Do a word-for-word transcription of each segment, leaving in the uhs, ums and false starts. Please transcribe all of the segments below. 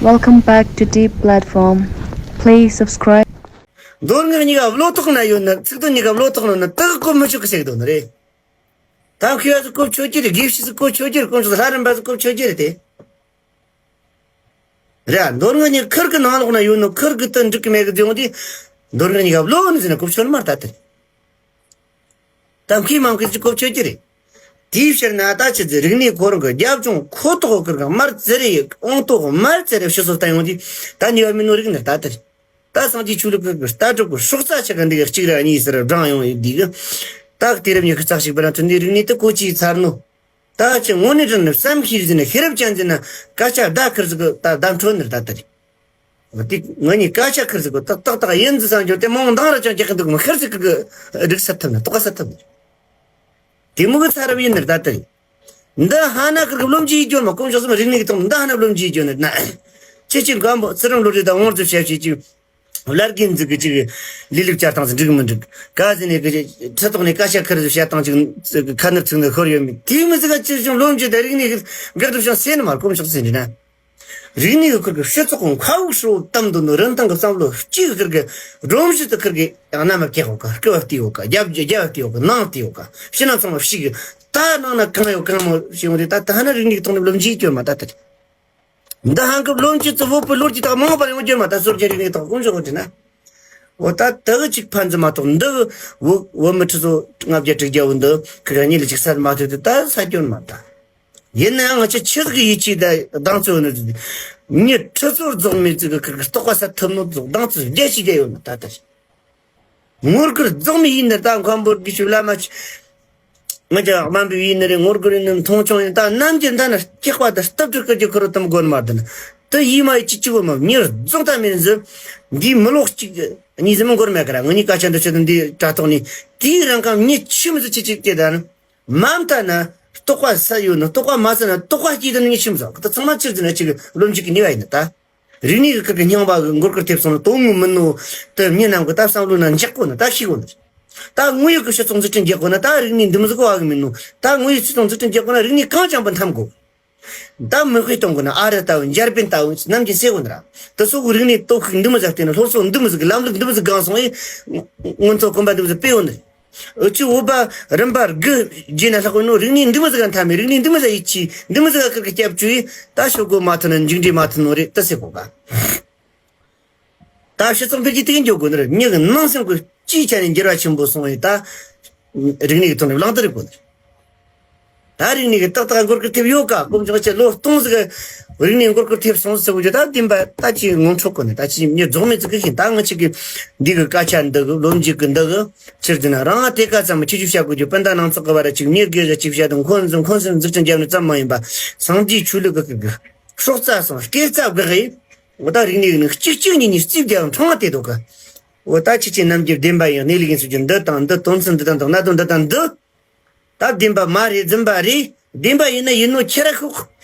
Welcome back to Deep Platform. Please subscribe. མདོ་སྔགས་གཉིས་ཀ་བློ་ཐོག་ན་ཡོད་ན། ཚིག་དོན་གཉིས་ཀ་བློ་ཐོག་ན་ཡོད་ན། དག་གོ་མི་ཆོག་གི་ཟེར་གི་འདུག་ནི་རེད། ད་མཁས་པ་ཚོ་གོ་ཆོད་ཀྱི་རེད། དགེ་བཤེས་ཚོ་གོ་ཆོད་ཀྱི་རེད། དཀོན་མཆོག་ལྷ་རམས་པ་ཚོ་གོ་ཆོད་ཀྱི་རེད་དེ། རེད། མདོ་སྔགས་གཉིས་ཁུར་གི་ནང་ལོགས་ན་ཡོད་ནོ། ཁུར་གི་དུ་འགྲིག་གི་མེད་གི་དེ་ཡོང་དུས། མདོ་སྔགས་གཉིས་ཀ་བློ་ནི་ཟེར་ན་གོ་ཆོད་མ་རེད་ད་དེ། ད་མཁས་མང་གི་ཅི་གོ་ཆོད་ཀྱི་རེད། དེའི་ཕྱིར་ན་ད་ཆི་ཟེར། རིག་གནས་ཁོ་རང་གི་རྒྱབ་ལྗོངས་ཁོ་ཐོག་ཁུར་གི་མར་ཙི་རེ་ཡི་ཨོང་ཐོག་མར་ཙི་རེ་ཕྱི་སོ་བལྟ་ཡོང་དུས། ད་ནུས་པ་མེད་ནོ་རིག་ནི་ད་དེ་རེད། ད་སངས་རྒྱས་ཆོས་ལུགས་ཀྱི་ལྟ་གྲུབ་ཀྱི་སྲོག་རྩ་ཆགས་ཀྱི་འདི་ག་གཅིག་ར་གཉིས་ཟེར་བགྲངས་ཡོང་ཡོད་འདི་གི། ད་དུས་རབས་ཉི་ཤུ་རྩ་གཅིག་པ་ན་ཐོན་ནས་རིག་གནས་དེ་གོ་ཅི་ཚར་ནོ། ད་ཅི་དངོས་གནས་དྲང་ནས་བསམ་ཤེས་ཟིན་ནས་ཤེས་རབ་ཅན་ཟིན་ན་སྐད་ཆ་བརྡ་ཁུར་ཟིག་གི་ད་བརྡ་འཕྲོད་ནི་རེད་ད་དེ་རེད། འོ་དེ་ང་གཉིས་སྐད་ཆ་ཁུར་ཟིག་གི་ཏག་ཏག་ཏག་ཡིན་ཟིག་བསམ་རྒྱུ་དེ་མང་མདང་ར་ཅང་རྒྱག་གི་འདུག་མི་ཤར་ཟིག་གི་རིག་ས་ཐུབ་ན་རྟོགས་ས་ཐུབ་ནི་རེད། དེ་མོ་གི་ཚ་རབས་ཡིན་ནི་རེད་ད་དེ་རེད། འདི་ཧ་ན་ཁུར་གི་བློ་འཇིགས་ཡིད་སྐྱོ་མ། དཀོན་མཆོག་གསུམ་རིག་གནས་ཀྱི་ཐོག་འདི་ཧ་ན་བློ་འཇིགས་ཡིད་སྐྱོ་ནི་ན། ཁྱེད་ཀྱི་མགོན་པོ་ཚུལ་ཁྲིམས་བློ་གྲོས་དང་དབང་རྩོད་བྱ་བྱེད་ཀྱི་བླ་རྒན་ཟིག་གི་ཅིག་ལས་ལུགས་བྱ་སྟངས་སུ་འགྲིག་མི་འགྲིག་ག་ཟེར་ནས་གི་ཁྲི་ཐོག་ནས་སྐད་ཆ་ཁུར་ཟིག་བཤད་སྟངས་ཅིག་ཁ་ནར་ཚིག་ནར་ཤོར་ཡོད་མེད། དེ་མི་ཟིག་ག་ཅི་བྱུང་བློ་འཇིགས་དང་རིག་གནས་ཀྱི་འགག་སྒྲུབ་བྱུང་ཟེར་ནི་མ། དཀོན་མཆོག་ཟེར་ནི་ན། རིག་གནས་ཀྱི་ཁུར་གི་སྤྱི་ཚོགས་མཁའ་དབུགས་ཧྲིལ་བོ་བཏབ་འདུག་ནོ། རིན་ཐང་གི་བསམ་བློ་གཅིག་གི་ཁུར་གི་སྒྲོམ་གཞི་དུ་ཁུར་གི་ཡང་ན་མ་བཀལ་ཡོད་ཀ་སྐུ་བ་བལྟས་ཡོད་ཀ་རྒྱབ་རྒྱབ་བ་བལྟས་ཡོད་ཀ་ནང་བལྟས་ཡོད་ཀ་ཕྱི་ནང་ཚང་མ་ཕྱི་གི་ད་ནང་ན་གང་ཡོད་གང་མོ་ཞིག་ཡོང་དུས། ད་ད་ཧ་ན་རིག་གནས་ཀྱི་ཐོག་ནས་བློ་འཇིགས་སྐྱོ་མ་ད་ད་རེད། འདི་ཧང་གི་བློ་འཇིགས་ཚོ་བོད་པའི་ལོ་རྒྱུས་དག་མང་བར་ཡོང་རྒྱུ་མ་ད་སྲོལ་རྒྱུན་རིག་གནས་ཐོག་དཀོན་མཆོག་གི་དྲིན་ན། འོ་ད་དེ་གི་གཅིག་ཕན་ཚུན་མ་གཏོགས་འདི་གི་བོད་བོད་མི་ཁྲི་ཚོ་ལྔ་བརྒྱ་དྲུག་བརྒྱ་བོ་འདི་ཁི་ག་གཉིས་ལ་ཅིག་སར་མ་ཐུབ་དུས་ད་ས་སྐྱོན་མ་ད། ཡིན་ནའང་ང་ཆ་ཆི་ཟིག་གི་ཡིད་ཆེས་ད་གདངས་ཚོད་ནི་མྱི་ཁྲི་ཚོར་རྫོགས་མེད་ཅིག་གི་ཁི་གི་རྟོགས་པ་ས་ཐུབ་ནོ་རྫོགས་གདངས་ཚོད་བརྒྱ་ཞིག་བརྒྱ་ཡོད་ན་ད་ད། ངོ་རྒོལ་རྫོགས་མེད་ཡིན་ནི་ད་མཁན་པོ་དགེ་བཤེས་བླ་མ་ཆོས། ང་ཅག་དམའ་འབེབས་ཡིན་ནི་རེད། ངོ་རྒོལ་ཡིན་ནི་མཐོང་ཆུང་ཡིན། ད་ནམ་རྒྱུན་ད་ནི་སྐྱག་པ་དང་སྟབས་བདེ་སྐད་ཀྱི་ཁུར་དམ་དགོས་ནི་མ་རེད་ན། དེ་ཡིད་མ་ཡིད་ཅི་ཅི་གོ་མ་མྱི་རྫོགས་ད་མིན་ཟི། འདིའི་མི་ལོག་གཅིག་གཉིས་ཟི་མི་འགོར་མེད་ཀ་ར། ང་གཉིས་སྐད་ཆ་འདི་ཆོད་དུ་འདི་དྲ་ཐོག་ནས་དེའི་རང་ཁམས་མྱི་ཆི་མི་ཟི་ཅི་ཅི་སྐྱེ་ད་ནི། མ་མཐའ་ན་རྟོགས་པ་ས་ཡོད་ནི་རྟོགས་པ་མ་ས་ན་རྟོགས་པ་སྐྱེ་དུ་ནི་མྱི་ཆི་མི་ཟི་གི་ད་ཚང་མ་ཆི་ཟི་ན་ཅིག་བློ་འཇིགས་ཀྱི་ནུས་པ་ཡིན་ནི་ད། རིག་གནས་ཀྱི་ཁུར་གྱི་རྙིང་པ་གི་མགོ་སྐོར་ཐེབས་སོང་ན་དོན་དངོས་མིན་ནོ། དེ་མྱི་རྣམས་ཀྱི་ད་བསམ་བློ་ན་འཇགས་དགོས་ན་ད་ཤེས་དགོས་ན། ད་དངོས་ཡོད་ཀྱི་སྤྱི་ཚོགས་འཛུགས་སྐྲུན་རྒྱག་དགོས་ན་ད་རིག་གནས་འདི་མོ་ཟིག་གི་བབ་གི་མིན་ནོ། ད་དངོས་ཡོད་སྤྱི་ཚོགས་འཛུགས་སྐྲུན་རྒྱག་དགོས་ན་རིག་གནས་གང་བྱུང་བ་འཐམ་དགོས། ད་མིག་དཔེ་གཏོང་དགོས་ན་ཨ་རི་ལྟ་བུ། འཇར་པན་ལྟ་བུ། ནམ་རྒྱུན་ཟེར་དགོས་ན་ར། དེ་ཚོ་གི་རིག་གནས་སྟོབས་ཤུགས་འདི་མོ་ཟིག་བརྟེན་ནས། སློབ་གསོ་འདི་མོ་ཟིག་གི་ལམ་ལུགས་འདི་མོ་ཟིག་གང་སོང་ཡིན། སྔོན་ཐོན་གོམ་པ་འདི་མོ་ཟིག་སྤེལ་ཡོད་ནི། འུ་ཆོས་བོད་པ་རིམ་པ་དགུ་བརྒྱུད་ནས་ལྷག་པའི་ནོ་རིག་གནས་འདི་མོ་ཟིག་ག་འཐམ་མེད། རིག་གནས་འདི་མོ་ཟིག་ཡིད་ཆེས། འདི་མོ་ཟིག་ག་ཁུར་གི་སྐྱབས་བཅོལ་ཡིན། ད་ཤོག་གོ་མ་ཐོན་ན་མཇུག་འབྲས་མ་ཐོན་ནོ་རེད་ད་ཟེར་གོ་ག་ད་སྤྱི་ཚོགས་འཕེལ་རྒྱས་དེ་ག་འགྱོ་དགོས་ནི་རེད། མྱི་གི་ནང་སེམས་ཀྱི་སྤྱིའི་ཆ་ནས་འགྱུར་བ་ཆེན་པོ་སོང་ཡིན་ད། རིག་གནས་ཀྱི་ཐོག་ནས་བླང་དོར་རེད་དགོས་ནི་རེད། ད་རིག་གནས་ཀྱི་ཏག་ཏག་མགོ་སྐོར་ཐེབས་ཡོད་ཀ་དཀོན་མཆོག་ཆེ་ལོ་སྟོང་ཟིག་གི་རིག་གནས་མགོ་སྐོར་ཐེབས་སོང་ཟེར་གོ་རྒྱུ་ད་བདེན་པ་ད་ཅིག་ངོ་འཕྲོད་གོ་ནི་ད་ཅིག་མྱི་རྫོགས་མེད་ཅིག་གི་ཤིང་ད་ང་ཅིག་གི་འདི་གི་སྐད་ཆ་འདི་གི་བློ་འཇིགས་གི་འདི་གི་ཕྱིར་འདི་ན་རང་དེ་ག་ཙམ་ཁྱེད་ཆོས་བཤད་དགོས་རྒྱུ་སྤུན་ཟླ་ནང་ཚོགས་གི་བར་ཅིག་མྱི་སྒེར་ལ་ཅིག་བཤད་དང་འཁོན་འཛིན་འཁོན་སེམས་འཛུགས་སྐྲུན་རྒྱབ་ནི་ཙམ་མ་ཡིན་པ་སངས་རྒྱས་ཆོས་ལུགས་གི་གི་སྲོག་རྩ་སོང་སྐེ་རྩ་བགག་ཡིན། འོ་ད་རིག་གནས་ནི་གཅིག་གཅིག་གཉིས་གཉིས་རྩིས་བརྒྱབ་འཕྲེང་བ་དེ་དོ་གི། འོ་ད་ཁྱེད་ཀྱི་རྣམ་འགྱུར་བདེན་པ་ཡིན་གནས་ལུགས་ཡིན་ཟེར་རྒྱུ་འདི་དང་འདི། དོན་ཚན་འདི་དང་འདི། གནད་དོན་འདི་དང་འདི། ད་བདེན་པ་མ་རེད་རྫུན་པ་རེད། བདེན་པ་ཡིན་ན་ཡིན་ནོ་ཁྱེད་ར་ཤོག་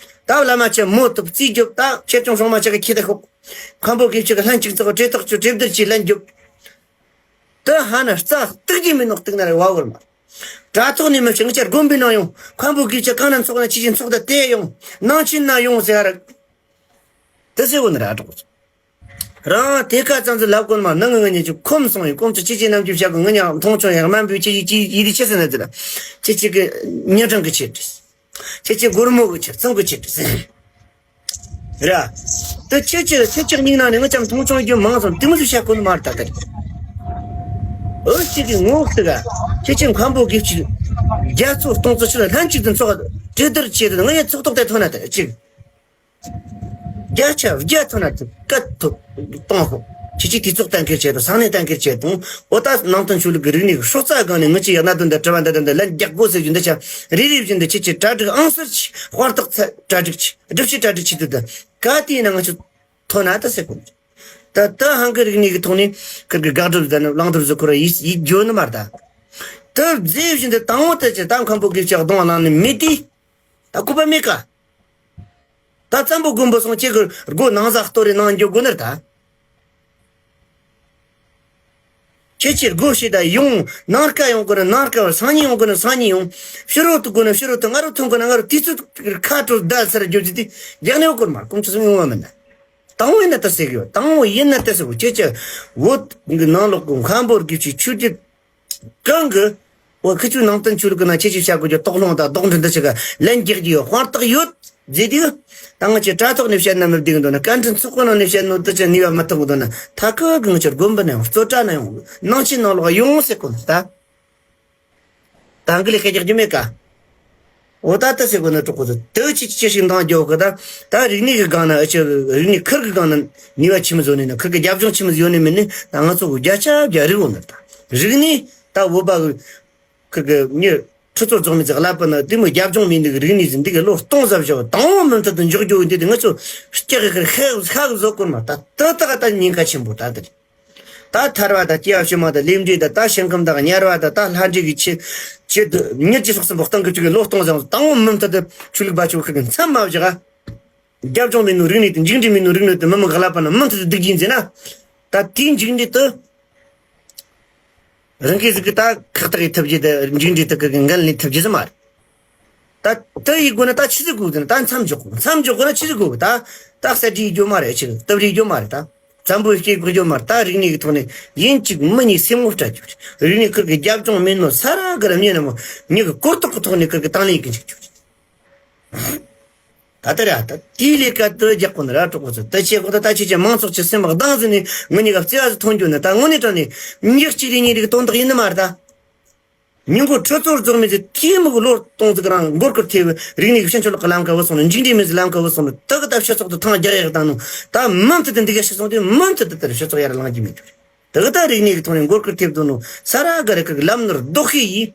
ད་བླ་མ་ཆེ་མོ་ཐུབ་རྩིས་རྒྱོབ། ད་ཆེ་ཆུང་སྲུང་མ་ཆེ་གི་ཁྱེད་ར་ཤོག་མཁན་པོ་དགེ་བཤེས་གི་ལྷན་ཅིག་ཚོགས་གྲོས་ཐག་ཆོད་གྲོས་བསྡུར་གྱིས་ལན་རྒྱོབ། དེ་ཧ་ན་རྩ་སྟུག་གི་མི་ནོག་སྟུག་ན་རེ་བ་བོར་མ། དྲ་ཐོག་ནས་མི་ཤེས་ང་ཅག་དགོན་པའི་ནང་ཡོང་། མཁན་པོ་དགེ་བཤེས་གང་ན་ཚོགས་ན་ཆི་ཆི་ཚོགས་ད་དེ་ཡོང་། ནང་ཆེན་ན་ཡོང་ཟེར་ཧ་ར། དེ་ཟེར་བོ་ནི་ར་གྲོགས། རང་དེ་ཁ་ཙམ་ཚོ་ལབ་དགོས་མ་ནང་ངི་ངི་ཉི་ཆུ་ཁོམ་སོང་ཡིན། ཁོམ་ཚོ་ཅི་ཅི་རྣམ་འགྱུར་བྱ་དགོས། ངི་ཉག་མཐོང་ཆུང་ཡག་དམའ་འབུའི་ཅི་ཅི་ཅི་ཡི་དི་ཆེ་ཟེར་ན་ཟེར་ལ། ཅི་ཅི་གི་ཉེ་དྲང་གི་ཆེད་དུ། ཅི་ཅི་སྒོར་མོ་གི་ཆེད་ཚང་གི་ཆེད་དུ་ཟེར། ར། དེ་ཅི་ཅི་ཅི་ཅི་སྙིང་ནང་ནས་ངི་ཅམ་མཐོང་ཆུང་རྒྱུ་མང་སོང་དེ་མི་ཚོ་བྱ་དགོས་མ་རེད་ད་ལྟ། འོ་ཅི་གི་ངོ་ཟེར་ག་ཅི་ཅི་མཁན་པོ་དགེ་བཤེས་རྒྱ་མཚོ་སྟོང་ཚོ་ཆུ་ལ་ལྷན་ཅིག་ཏུ་ཚོགས་གྲོས་བསྡུར་བྱེད་དུ་ངི་ཡ་ཚོགས་ཐོག་དེ་ཐོན་ན་ད་ཅི། བརྒྱ་ཆ་བརྒྱ་ཐོན་ན་ཐུབ་སྐད་ཐུབ་གཏོང་ཧོ། ཁྱེད་ཀྱིས་དུས་ཚོད་གཏན་འཁེལ་བྱེད་དང་ས་གནས་གཏན་འཁེལ་བྱེད་དང་། འོ་ད་ནང་བསྟན་ཆོས་ལུགས་ཀྱི་རིག་གནས་ཀྱི་སྲོག་རྩ་སྒང་ནས་ངི་ཅི་ཡག་གནད་དོན་འདི་དྲི་བ་འདི་དང་འདི་ལན་རྒྱག་དགོས་ཟེར་རྒྱུ་འདི་ཆ་རེ་རེ་བཞིན་དུ་ཁྱེད་ཀྱིས་གྲ་སྒྲིག་ཨང་གསར་གྱིས་དཔར་ཐག་ཚད་གྲ་སྒྲིག་གྱིས་སྒྲུབ་བྱེད་གྲ་སྒྲིག་བྱེད་དུ་ད་ག་དེ་ཡིན་ན་ང་ཚོ་ཐོན་ན་ད་ཟེར་གོ། ད་ད་ཧང་གི་རིག་གནས་ཀྱི་ཐོག་ནས་ཁིར་གི་དགག་སྒྲུབ་དང་བླང་དོར་བཟོ་ཁོ་ར་ཡིད་ཡིད་འགྱོ་ནི་མ་རེད་ད། ད་རྫས་བཞིན་དུ་དང་པོ་དེ་ཆ་ད་མཁན་པོ་དགེ་བཤེས་གདོང་བླངས་ནི་མེད་དེ། ད་བཀོད་པ་མེད་ཀ་ད་བཙན་པོ་མགོན་པོ་སོང་ཁྱེད་ཀྱི་སྒོ་ནང་ཟག་གཏོར་རེ་ནང་འགྱོ་དགོས་ནི་རེད་ད། ཁྱེད་ཀྱིས་སྒོ་ཕྱེ་ད་ཡོང་། ནང་དཀའ་ཡོང་དགོས་ན་ནང་དཀའ་བར། སང་ཉིན་ཡོང་དགོས་ན་སང་ཉིན་ཡོང་། ཕྱི་རོལ་དུ་དགོས་ན་ཕྱི་རོལ་དུ། སྔ་རོལ་ཐོན་དགོས་ན་སྔ་རོལ། དུས་ཚོད་ཁ་དྲོ་ཟླ་ཚར་རྒྱུ་ཅི་དེ་རྒྱག་ནས་ཡོང་དགོས་མ་རེད། དཀོན་མཆོག་གསུམ་ཡོང་བ་མིན་ན། དང་བོ་ཡིན་ན་དེ་ཟེར་གི་ཡོད། དང་བོ་ཡིན་ན་དེ་ཟེར་གི་ཡོད། ཁྱེད་ཀྱི་བོད་གི་ནང་ལོགས་གི་མཁན་པོ་དགེ་བཤེས་ཆོས་བརྒྱུད་གང་གི་འོ་ཁི་ཆོའི་ནང་བསྟན་ཆོས་ལུགས་ཀྱི་ནང་ཁྱེད་ཀྱིས་བྱ་དགོས་རྒྱུ་དོགས་སློང་དང་དོགས་འདྲི་འདི་ཆ་ག་ལན་རྒྱག་རྒྱུ་ཡོད། དཔང་རྟགས་ཡོད་ཟེར་དུས། ད་ང་ཚོས་དྲ་ཐོག་ནས་བཤད་ན་མི་བདེ་གི་འདུག་ན། བཀའ་འདྲི་ཚོགས་པ་ནང་ནས་བཤད་ནོ་དེ་ཆ་ནུས་པ་མི་ཐོན་གི་འདུག་ན། ཐ་ཀི་གི་ང་ཚོར་དགོན་པ་ན་ཡང་། རྩོད་གྲྭ་ན་ཡང་། ནང་ཆེན་ནང་ལོགས་ཡོང་ཟེར་གོ་ནི་ད། ད་འགི་ལས་སྐད་རྒྱག་རྒྱུ་མེད་ཀ། འོ་ད་ལྟ་ཟེར་གོ་ནི་གྲོགས་པོ་ཚོ། དེ་ཅི་ཅི་ཞིག་འདང་རྒྱག་གི་ད། ད་རིག་གནས་ཀྱི་སྒང་ན་ཨ་ཅི་རིག་གནས་ཁུར་གི་སྒང་ན་ནུས་པ་ཆི་མོ་ཟིག་ཡོད་ནི་ན། ཁུར་གི་རྒྱབ་ལྗོངས་ཆི་མོ་ཟིག་ཡོད་ནི་མིན་ནི་ད་ང་ཚོ་གི་བརྒྱ་ཆ་བརྒྱ་རིག་འོང་ནི་ད། རིག་གནས་ད་བོད་པ་གི་ཁུར་གི་མྱི་ཁྲི་ཚོ་རྫོགས་མི་ཟིག་ཀླད་པ་ན་དེ་མོ་རྒྱབ་ལྗོངས་མེད་ནི་གི་རིག་གནས་ཟིག་འདི་གི་ལོ་སྟོང་ཟབ་བཞག་དང་བོ་མུ་མཐུད་དུ་འཇོག་རྒྱུ་འདི་དེ་ང་ཚོ་སྐྱག་གི་ཁུར་ཤ་ཤ་གི་བཟོ་དགོས་མ། ད་དེ་དག་ད་ཉེན་ཁ་ཆེན་པོ་ད་དེ་རེད། ད་ཐར་བ་དང་སྐྱེ་བ་ཕྱི་མ་དང་ལས་འབྲས་དང་། ད་ཞིང་ཁམས་དང་དམྱལ་བ་དང་། ད་ལྷ་འདྲེ་གི་ཆེད་ཆེད་དུ་ཉིད་ཀྱི་སོགས་སུ་འབོག་སྟངས་ཀྱི་ཆུ་གི་ལོ་སྟོང་ཟིག་དང་བོ་མུ་མཐུད་དུ་ཆོས་ལུགས་པ་ཆོས་ཁུར་གི་མཚམས་མ་བཞག་རྒྱབ་ལྗོངས་མེད་ནོ་རིག་གནས་དེ། མཇུག་འབྲས་མེད་ནོ་རིག་གནས་དེ་མི་མང་གི་ཀླད་པ་ན་མུ་མཐུད་དུ་སྡུག་རྒྱུ་ཡིན་ཟེར་ན། ད་དེའི་མཇུག་འབྲས་དེ་རང་གི་ཟིག་གི་ད་ཁག་ཐེག་ཡེད་ཐུབ་རྒྱུ་དེ། མཇུག་འབྲས་དེ་ཁུར་གི་འགན་ལེན་ཐུབ་རྒྱུ་ཟིག་མ་རེད། ད་དེ་ཡེད་དགོས་ན་ད་ཆི་ཟིག་དགོས་ཟེར་ན། ད་མཚམས་འཇོག་དགོས། མཚམས་འཇོག་དགོས་ན་ཆི་ཟིག་དགོས་གི་ད། ད་གསེར་བྲིས་རྒྱུ་མ་རེད། ཆི་གི་སྟབས་རིས་རྒྱུ་མ་རེད། ད་བཙན་པོའི་སྐེ་དགོས་རྒྱུ་མ་རེད། ད་རིག་གནས་ཀྱི་ཐོག་ནས་ཡིན་གཅིག་མིན་གཉིས་སེམས་ངོ་སྤྲད་རྒྱུ་རེད། རིག་གནས་ཁུར་གི་རྒྱབ་ལྗོངས་མེད་ནོ་ས་ར་གི་ར་མྱི་ན་མོ་མྱི་གི་གོ་རྟོགས་ཀྱི་ཐོག་ནས་ཁུར་གི་དང་ལེན་གི་འཇུག་རྒྱུ་རེད། ད་ལྟ་ར་ད་དེའི་ལས་ཀ་དེ་རྒྱག་གོ་ནི་ར་གྲོགས་པོ་ཚོ། དེ་བྱེད་གོ་ད། ད་ཁྱེད་ཀྱི་མང་ཚོགས་ཀྱི་སེམས་བདག་འཛིན་ནས་ངེད་གཉིས་ཀ་བརྩེ་བ་ཟིག་ཐོན་རྒྱུ་ནི་ད་དངོས་གནས་དྲང་ནས་མྱི་གཅིག་རེ་གཉིས་རེ་གི་དོན་དག་ཡིན་ནི་མ་རེད་ད། མྱི་མགོ་ཁྲི་ཚོར་རྫོགས་མི་ཚེ་དེའི་མི་གི་ལོ་སྟོང་ཟིག་རང་མགོ་སྐོར་ཐེབས། རིག་གནས་ཀྱི་ཕྱི་ཕྱོགས་ལོག་གི་ལམ་ཁ་བུད་སོང་ནོ། མཇུག་འབྲས་མེད་ཟིག་ལམ་ཁ་བུད་སོང་ནོ། དེ་གི་ད་སྤྱི་ཚོགས་དེ་ཐང་རྒྱག་ཡག་བཏང་ནོ། ད་མུ་མཐུད་དུ་འདི་ག་ཤི་སོང་དུས་མུ་མཐུད་དུ་དེར་སྤྱི་ཚོགས་ཡར་ལངས་རྒྱུ་མེད་རྒྱུ་རེད། དེ་གི་ད་རིག་གནས་ཀྱི་ཐོག་ནས་མགོ་སྐོར་ཐེབས་འདུག་ནོ། ས་ར་ག་རེ་ཁུར་གི་ལམ་ནོར་ལྡོག་ཤེས་ཡིན།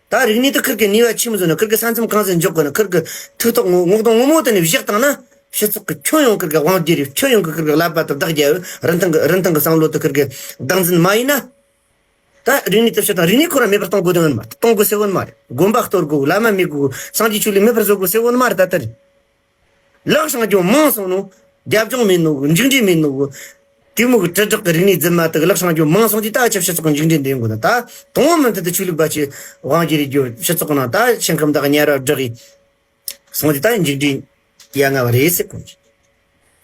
ད་རིག་གནས་དེ་ཁུར་གི་ནུས་པ་ཆི་མོ་ཟིག་ནོ། ཁུར་གི་ས་མཚམས་གང་ཟིག་འཇོག་དགོས་ནོ། ཁུར་གི་ཐུགས་ཐོག་ངོ་ངོ་གདོང་ངོ་མ་དེ་ནས་བཞག་བཏང་ན། སྤྱི་ཚོགས་ཀྱི་ཁྱོན་ཡོངས་ཁུར་གི་དབང་སྒྱུར་རེད། ཁྱོན་ཡོངས་ཀྱི་ཁུར་གི་ཀླད་པ་དེ་བདག་རྒྱག་རིན་ཐང་གི་རིན་ཐང་གི་བསམ་བློ་དེ་ཁུར་གི་བདག་འཛིན་མ་ཡེད་ན། ད་རིག་གནས་དེ་སྤྱིར་བཏང་རིག་གནས་ཁོ་རང་མེད་པར་གཏོང་དགོས་དོན་ཡོད་མ་རེད། གཏོང་དགོས་ཟེར་གོ་ནི་མ་རེད། དགོན་པ་གཏོར་དགོས། བླ་མ་མེད་དགོས། སངས་རྒྱས་ཆོས་ལུགས་མེད་པར་བཟོ་དགོས་ཟེར་གོ་ནི་མ་རེད། ད་ལྟ་རེད། ལག་བསྲིང་རྒྱུ་མང་སོང་ནོ། རྒྱབ་ལྗོངས་མེད་ནོ། མཇུག་འབྲས་མེད་ནོ། དེ་མོ་གི་དྲིལ་བསྒྲགས་ཀྱི་རིག་གནས་རྫུན་མ་དག་ལག་བསྲིང་རྒྱུ་མང་སོང་དུས། ད་ཆབ་སྤྱི་ཚོགས་ཀྱི་མཇུག་འབྲས་འདི་ཡོང་དགོས་ན། ད་དང་བོ་མུ་མཐུད་དུ་ཆོས་ལུགས་པ་ཆེ་དབང་སྒྱུར་རེ་རྒྱུ། སྤྱི་ཚོགས་ནང་ད་ཞིང་ཁམས་དང་དམྱལ་བ་བསྒྲགས་ཡིན་སོང་དུས། ད་མཇུག་འབྲས་ཡ་ང་བ་རེད་ཟེར་གོ།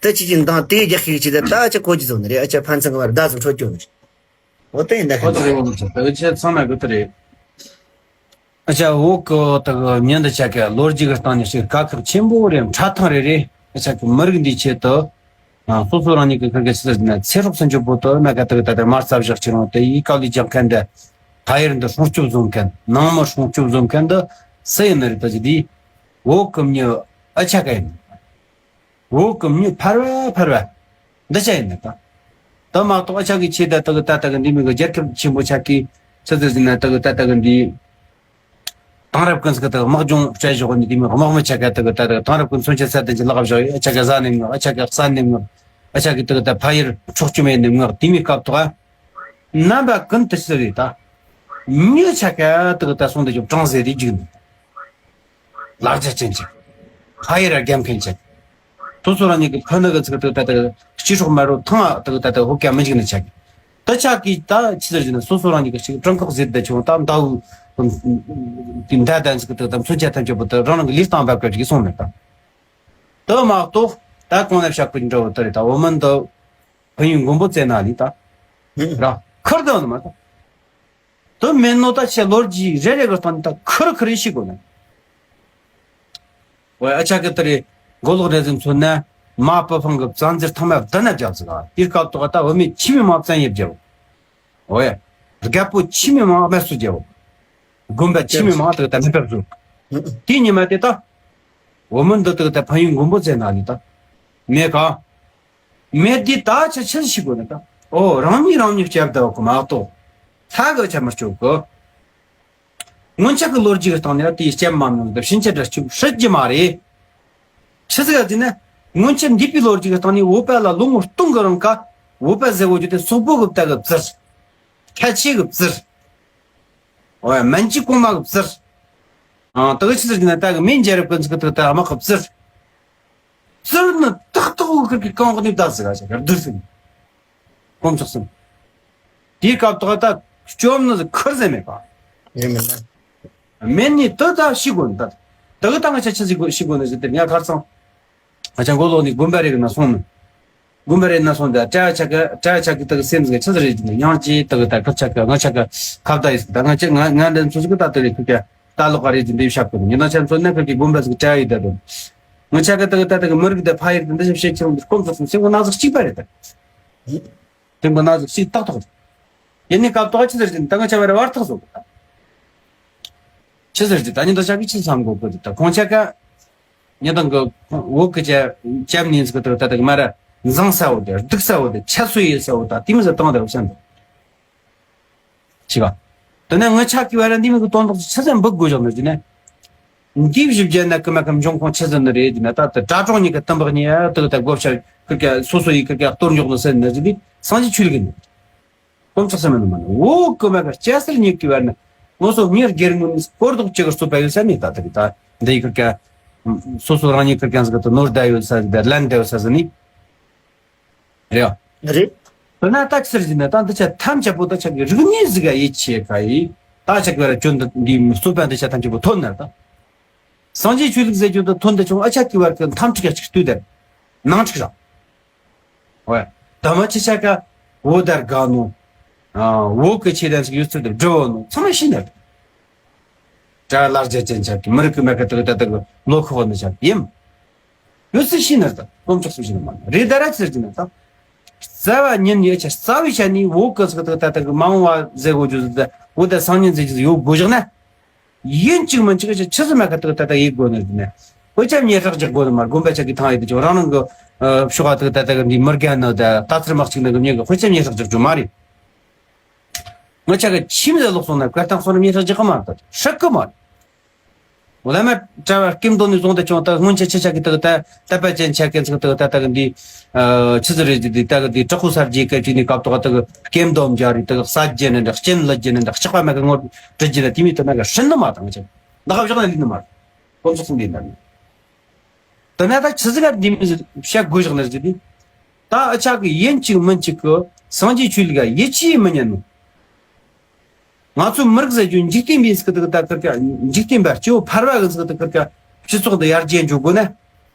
ད་ཅི་ཅི་འདང་དེ་རྒྱག་ཤེས་ཀྱི་ད་ད་ཅི་གོ་ཅི་བཟོ་ནི་རེད། ཨ་ཅག་ཕན་ཚུན་གི་བར་བརྡ་ཟིག་འཕྲོད་རྒྱུ་ནི་རེད། འོ་དེ་ཡིན་ད་ཁོ་ཁ་ཚོ་རེད། འོ་ད་ཆ་ཚང་མ་གི་ད་རེད། ཨ་ཅག་འོ་གི་ད་གི་མྱི་འདི་ཆ་གི་ལོ་རྒྱུས་གི་སྟེང་ནས་ཞིག་དཀའ་ཁག་ཆེན་པོ་རེད། འཕྲ་ཐང་རེ་རེ། ཨ་ཅག་གི་མི་རིགས་འདིའི་ཆེད་དུ། ང་སོ་སོ་རང་ཉིད་ཀྱི་ཁུར་གི་ཆི་ཟེར་ན་ཚེ་སྲོག་སུན་འཇོག་པོ་དུ་མ་ག་ད་གི་ད་ད་མར་ས་བཞག་ཅི་རུང་དེ་ཡི་དཀའ་ལས་རྒྱག་མཁན་འདི། ཕ་ཡུལ་འདི་སྲུང་སྐྱོབ་བཟོ་མཁན། ནང་མི་སྲུང་སྐྱོབ་བཟོ་མཁན་འདི་སུ་ཡིན་ནི་རེད། ད་ཅི་འདི་འོ་གི་མྱི་ཨ་ཅག་ག་ཡིན། འོ་གི་མྱི་ཕར་བ་ཕར་བ་འདི་ཆ་ཡིན་ནི་ད། ད་མ་གཏོགས་ཨ་ཅག་གི་ཆེད་ད་ད་གི་ད་ད་གི་འདི་མི་གི་རྒྱལ་ཁབ་ཆེན་པོ་ཆགས་གི་ཆི་ཟེར་ཟེར་ན་ད་གི་ད་ད་གི་འདི། དེང་རབས་ཀུན་གྱི་དག་དམག་སྦྱོང་སྤྲད་བཞག་ནས་དེ་མིན་དམག་མི་ཆ་ག་དག་ད་དེང་རབས་ཀུན་མཚོན་ཆ་ཚད་ལྡན་གྱི་ལག་བཞག་ཡོད། ཨ་ཅག་གི་བཟའ་ནས་མངགས། ཨ་ཅག་གི་གསོན་ནས་མངགས། ཨ་ཅག་གི་དག་ད་ཕ་ཡུལ་འཕྲོག་བཅོམ་ཡས་ནས་མངགས། དེ་མིན་སྐབས་ཐོག་རྣམ་པ་ཀུན་ཏུ་ཞིག་རེད་ད། མྱི་ཆ་ག་དག་ད་སོང་དུ་ཅུང་གྲངས་ཟེར་དེ་རྒྱུག་ནས། ལག་ཆ་ཅན་ཅིག་ཕ་ཡུལ་ར་རྒྱབ་མཁན་ཅིག་སོ་སོ་རང་ཉིད་ཀྱི་ཕུ་ནུ་གི་ཚིག་དག་ད་དག་སྤྱི་སྲོག་མ་རུ་ཐང་དག་ད་དག་ཧོ་ཀ་མི་འཇིག་ནས་ཆ་གི་ད་ཆ་གི་ད་ཆི་ཟེར་གྱི་ན། སོ་སོ་རང་ཉིད་ཀྱི་ཞིག་སྤྲང་ཁོག་ཟེར་ད་ཆུང་ད་མདའ་འུ་དེ་མདའ་དང་ཟིག་དེ་ད་མཚོན་ཆ་ཐམས་ཅད་པོ་དེ་རང་རང་གི་ལུས་སྟེང་འབབ་སྐབས་ཀྱི་སོང་མེད་ད། དེ་མ་གཏོགས་ད་གོང་ནས་བཤད་གི་འདྲ་བོ་དེ་རེད། ད་འོ་མིན་དུ་ཕན་ཡོན་མགོན་པོ་བཙལ་ན་ལི་ད་ར་ཁུར་དེ་ནི་མ་ད། དེ་མེད་ནོ་ད་ཆེ་ལོ་རྒྱུས་རེ་རེ་གི་སྟེང་ནས་ད་ཁུར་ཁུར་ཡེ་ཤེས་དགོས་ན། ཝེ་ཨ་ཅག་གི་དེ་རེད། མགོ་ལོག་རེ་ཟིན་མཚོན་ན་མ་པི་ཕང་གི་བཙན་འཛུལ་ཐང་མ་བདུན་ན་བརྒྱབ་ཟིག་ཨ། དེའི་སྐབས་ཐོག་ད་བུད་མེད་ཆི་མི་མང་བཙན་ཡེ་བརྒྱབ། ཝེ་རྒད་པོ་ཆི་མི་མང་དམར་གསོད་བརྒྱབ། དགོན་པ་ཆི་མི་མང་དག་ད་མེད་པར་བཟོས། དེའི་ཉི་མ་དེ་ད་འོ་མིན་འདི་དག་ད་ཕན་ཡོན་མགོན་པོ་བཙལ་ན་ལི་ད་མེད་ག་མེད་དེ་ད་ཆ་ཆི་ཞིག་དགོས་ན་ད། ཨོ་རང་ཉིད་རང་ཉིད་བསྐྱབ་ད་གོ་མ་གཏོགས་ལྷ་གི་ཆ་མི་སྐྱོབ་གོ། སྔོན་ཆད་ཀྱི་ལོ་རྒྱུས་ཀྱི་སྟེང་ནས་དེའི་སྐྱབས་མ་གནང་སྟབས་ཕྱིན་ཆད་ར་སྐྱོབ་སྲིད་ཀྱི་མ་རེད། ཆི་ཟིག་ག་ཟེར་ན། སྔོན་ཆད་འདས་པའི་ལོ་རྒྱུས་ཀྱི་སྟེང་ནས་བོད་པ་ལ་ལོ་ངོ་སྟོང་གི་རིང་ཀ་བོད་པ་ཟེར་བོ་རྒྱུ་དེ་སོག་པོ་གི་ད་གི་བཙིར། ཁ་ཆེ་གི་བཙིར། ཨོ་ཡ་མན་ཇུ་གོང་མ་གི་བཙིར། ཨང་ད་གི་ཆི་ཟིག་ཟེར་ན་ད་གི་མིན་རྒྱལ་རབས་ཀྱི་ཟིག་གི་ད་གི་ད་དམག་གི་བཙིར། བཙིར་ནི་ཏག་ཏག་གི་ཁུར་གི་རྐང་འོག་ནས་བདའ་ཟིག་ག་ཞིག་ག་བསྡུར་ཟིག་དཀོན་མཆོག་གསུམ། དེའི་སྐབས་ཐོག་ད་སྐྱོབ་ནི་ཁུར་ཟེར་མེད་པ། ཡིན་མིན་ན། མེད་ནི་དེ་ད་ཤི་དགོས་ནི་ད། དེ་གི་ད་ང་ཆ་ཆི་ཟིག་དགོས་ཤི་དགོས་ནི་ཟེར་དེ་ང་ཁར་སང་། ང་ཆ་མགོ་ལོག་ནས་དགོན་པ་རེ་གི་ན་སོང་ནི། དགོན་པ་རེ་ན་སོང་ད་གྲྭ་བ་ཆ་ག་གྲྭ་བ་ཆ་གི་ད་གི་སེམས་གི་ཆི་ཟིག་རེད་ཀྱི་ཡང་ཅི་ད་གི་ད་ཁ་ཆ་ག་ང་ཆ་ག་ཁ་བརྡ་ཡིས་ད་ང་ཅི་ང་ང་འདི་ཚོ་ཟིག་གི་ད་ད་རེད་ཁུ་ཀ་ད་ལོག་ག་རེད་ཀྱི་འདི་ཤབ་གི་ཉི་ན་ཆ་ཚོ་ན་ཁ་གི་དགོན་པ་ཟིག་གྲྭ་ཡི་ད་དུ་ང་ཆ་ག་ད་གི་ད་ད་གི་མི་རིགས་ད་ཕ་ཡིར་ད་འདི་ཞབས་ཤེས་ཁྱེད་རང་སྐོམ་ཚོགས་སོང་སེམས་གི་ན་ཟིག་གཅིག་པ་རེད་ད། དེ་མི་ན་ཟིག་ཞིག་ཏག་ཏག་རེད། ཡིན་ནི་སྐབས་ཏོག་ཆི་ཟེར་གྱི་ད་ང་ཆ་བར་བར་ཐག་སོང་། ཆི་ཟེར་གྱི་ད་ཉི་ད་ཆ་གི་ཆི་བསམ་དགོས་གི་ད་ཁོང་ཆ་ག་ཉི་ད་གི་འོག་གི་ཆ་ཅམ་ནི་ཟིག་ད་ད་གི་མ་ར་འཛིང་ས་བོ་དེ་སྡུག་ས་བོ་དེ་ཆ་སུ་ཡེ་ས་བོ་ད་དེ་མི་ཟ་བཏང་ད་བསམ་དུ་ཆི་ག་དེ་ནས་ང་ཆ་གི་བར་འདི་མི་གི་དོན་དག་ཆི་ཟེར་འབུག་དགོས་བཞག་ནི་ཟིན་ནས། འདི་བཞི་བརྒྱ་ན་ཀི་མ་ཀམ་འབྱུང་ཁུངས་ཆི་ཟིན་ནི་རེད་ཟིན་ན་ད་ད་དྲ་གྲོགས་གཉིས་ཀ་དམ་པག་གཉིས་ཡ་ད་ད་བགོ་བཤའ་ཁི་ཀ་སོ་སོ་ཡི་ཁི་ཀ་གཏོར་འཇོག་ནི་ཟིན་ནི་ཟིན་ནི་སངས་རྒྱས་ཆོས་ལུགས་ཡིན། དཀོན་མཆོག་སེམས་མེད་ནི་མ་ནི་འོ་ཀི་མ་ག་སྐྱ་སེར་གཉིས་ཀི་བར་ནི་ངོ་སོ་ཉེར་སྒེར་ངོ་ནི་སྐོར་ལྡོག་ཅི་གར་རྩོད་པ་ཡོད་ས་ནི་ད་ད་གི་ད་འདི་ཡི་ཁུར་ཀ་སོ་སོ་རང་ཉིད་ཁུར་ཀ་ཟི་ག་ད་ནོར་ད་ཡོད་ས་ཟི་ད་ལན་ད་ཡོད་ས་ཟི་ནི་རེད་ཡ། རེད། དེ་ན་ད་ཆི་ཟེར་ཟི་ན་ད་འདི་ཆ་ཐམས་ཅད་པོ་ད་ཆ་གི་རིག་གནས་ཟི་ག་ཡིད་ཆེས་ཁ་ཡི་ད་ཆ་གི་བར་སྐྱོན་ད་འདི་རྩོད་པ་འདི་ཆ་ཐམས་ཅད་པོ་ཐོན་ན་ད། སངས་རྒྱས་ཆོས་ལུགས་ཟེར་རྒྱུ་དང་ཐོན་འདི་ཆུང་ཨ་ཆ་གི་བར་གི་འཐམ་འཁྲུག་ཡ་གཅིག་ལྟོས་དེ། ནང་འཁྲུག་ར། ཝེ། ད་མ་ཆི་ཆ་ཀ་འོ་དར་ག་ནོ། ཨ་འོ་གི་ཆེ་ལྡན་ཞིག་ཡོད་ཚུལ་དུ་འགྲོ་བོ་ནོ་ཚང་མ་ཤི་ནར། གྲྭ་ལར་རྒྱ་ཅན་ཆ་གི་མི་རིགས་ཀྱི་མ་ཀ་དག་ད་དག་ལོ་ཁོ་བོ་ནི་ཆ་གི་ཡིན། ཡོད་ཚུལ་ཤི་ནར་ད་དཀོན་མཆོག་སུ་ཤི་ནི་མ་རེད་ད་ར་ཆི་ཟེར་གྱི་ན་ད། རྩ་བ་ཉིད་ནས་ཆ་རྩ་བའི་ཆ་ནས་འོ་གི་ཚིག་དག་ད་དག་མ་འོངས་བ་ཟེར་གོ་རྒྱུ་ཟེར་ད་འོ་ད་སང་ཉིན་ཟེར་རྒྱུ་ཟེར་ཡོད་དགོས་བཞག་ན། ཡིན་གཅིག་མིན་གཅིག་ཆི་ཆི་ཟིག་མ་ཁ་ཏག་ཏག་ཏག་ཡིན་དགོས་ནི་ནི། དཔེ་ཆ་ཉེས་ཧྲག་རྒྱག་དགོས་ནི་མ་དགོན་པ་ཆ་གི་ཐང་ཡིན་དུ་ཆོག་རང་རང་གི་ཕྱོགས་ཏག་ཏག་ཏག་འདི་མི་རྒན་ནི་ད་ལྟ་ཚུལ་མ་གཅིག་ནི་གི་མྱི་གི་དཔེ་ཆ་ཉེས་ཧྲག་རྒྱག་རྒྱུ་མ་རེད། ང་ཆ་གི་ཁྱིམ་ལ་ལོག་སོང་ན་བཀའ་ཐང་སོང་ན་ཉེས་ཧྲག་རྒྱག་གི་མ་རེད། ཧྲག་གི་མ་རེད། འོ་ལ་མ་གྲྭ་བ་སྐྱེམ་དོ་ནི་བཟུང་དུ་ཆོག་ད་སྔོན་ཆད་ཆི་ཆ་གི་ཏག་ཏག་དད་པ་ཅན་ཆ་གི་ཚིག་ཏག་ཏག་ཏག་འདི། ཆི་ཟིག་རེད་ཀྱི་འདི་ལྟ་གི་འདི་དྲག་པོ་གསར་བརྗེ་སྐབས་ཅིག་ནས་སྐབས་ཐོག་ཏུ་སྐེམ་སྡོམ་རྒྱག་རེད་དུ་ས་རྒྱན་ནི་འདྲ་སྐྱིན་ལ་རྒྱན་ནི་འདྲ་ལྕགས་པ་མ་གི་ངོ་སྤྲུལ་རྒྱུ་ན་དེ་མི་དུ་མ་གི་ཧྲིན་ནི་མ་དང་ཅི་འདི་ཁ་བཞག་ན་ལི་ནི་མ་དཀོན་མཆོག་གསུམ་འདི་འདྲ་ནི། དུ་ན་ད་ཆི་ཟིག་ག་འདི་མི་བཤད་དགོས་བཞག་ན་ཟིག་འདི་ད་ཨ་ཆག་གི་ཡིན་གཅིག་མིན་གཅིག་གི་སངས་རྒྱས་ཆོས་ལུགས་ཡིད་ཆེས་མི་ཉན་ནོ། ང་ཚོའི་མི་རིགས་ཟེར་རྒྱུ་འཇིག་རྟེན་པའི་ཟིག་ཏུ་ད་ཁིར་ཀ་འཇིག་རྟེན་པ་སྐྱེ་བོ་ཕལ་བ་གི་ཟིག་ཏུ་ཁིར་ཀ་སྤྱི་ཚོགས་འདི་ཡར་རྒྱས་འཇུག་དགོས་ན།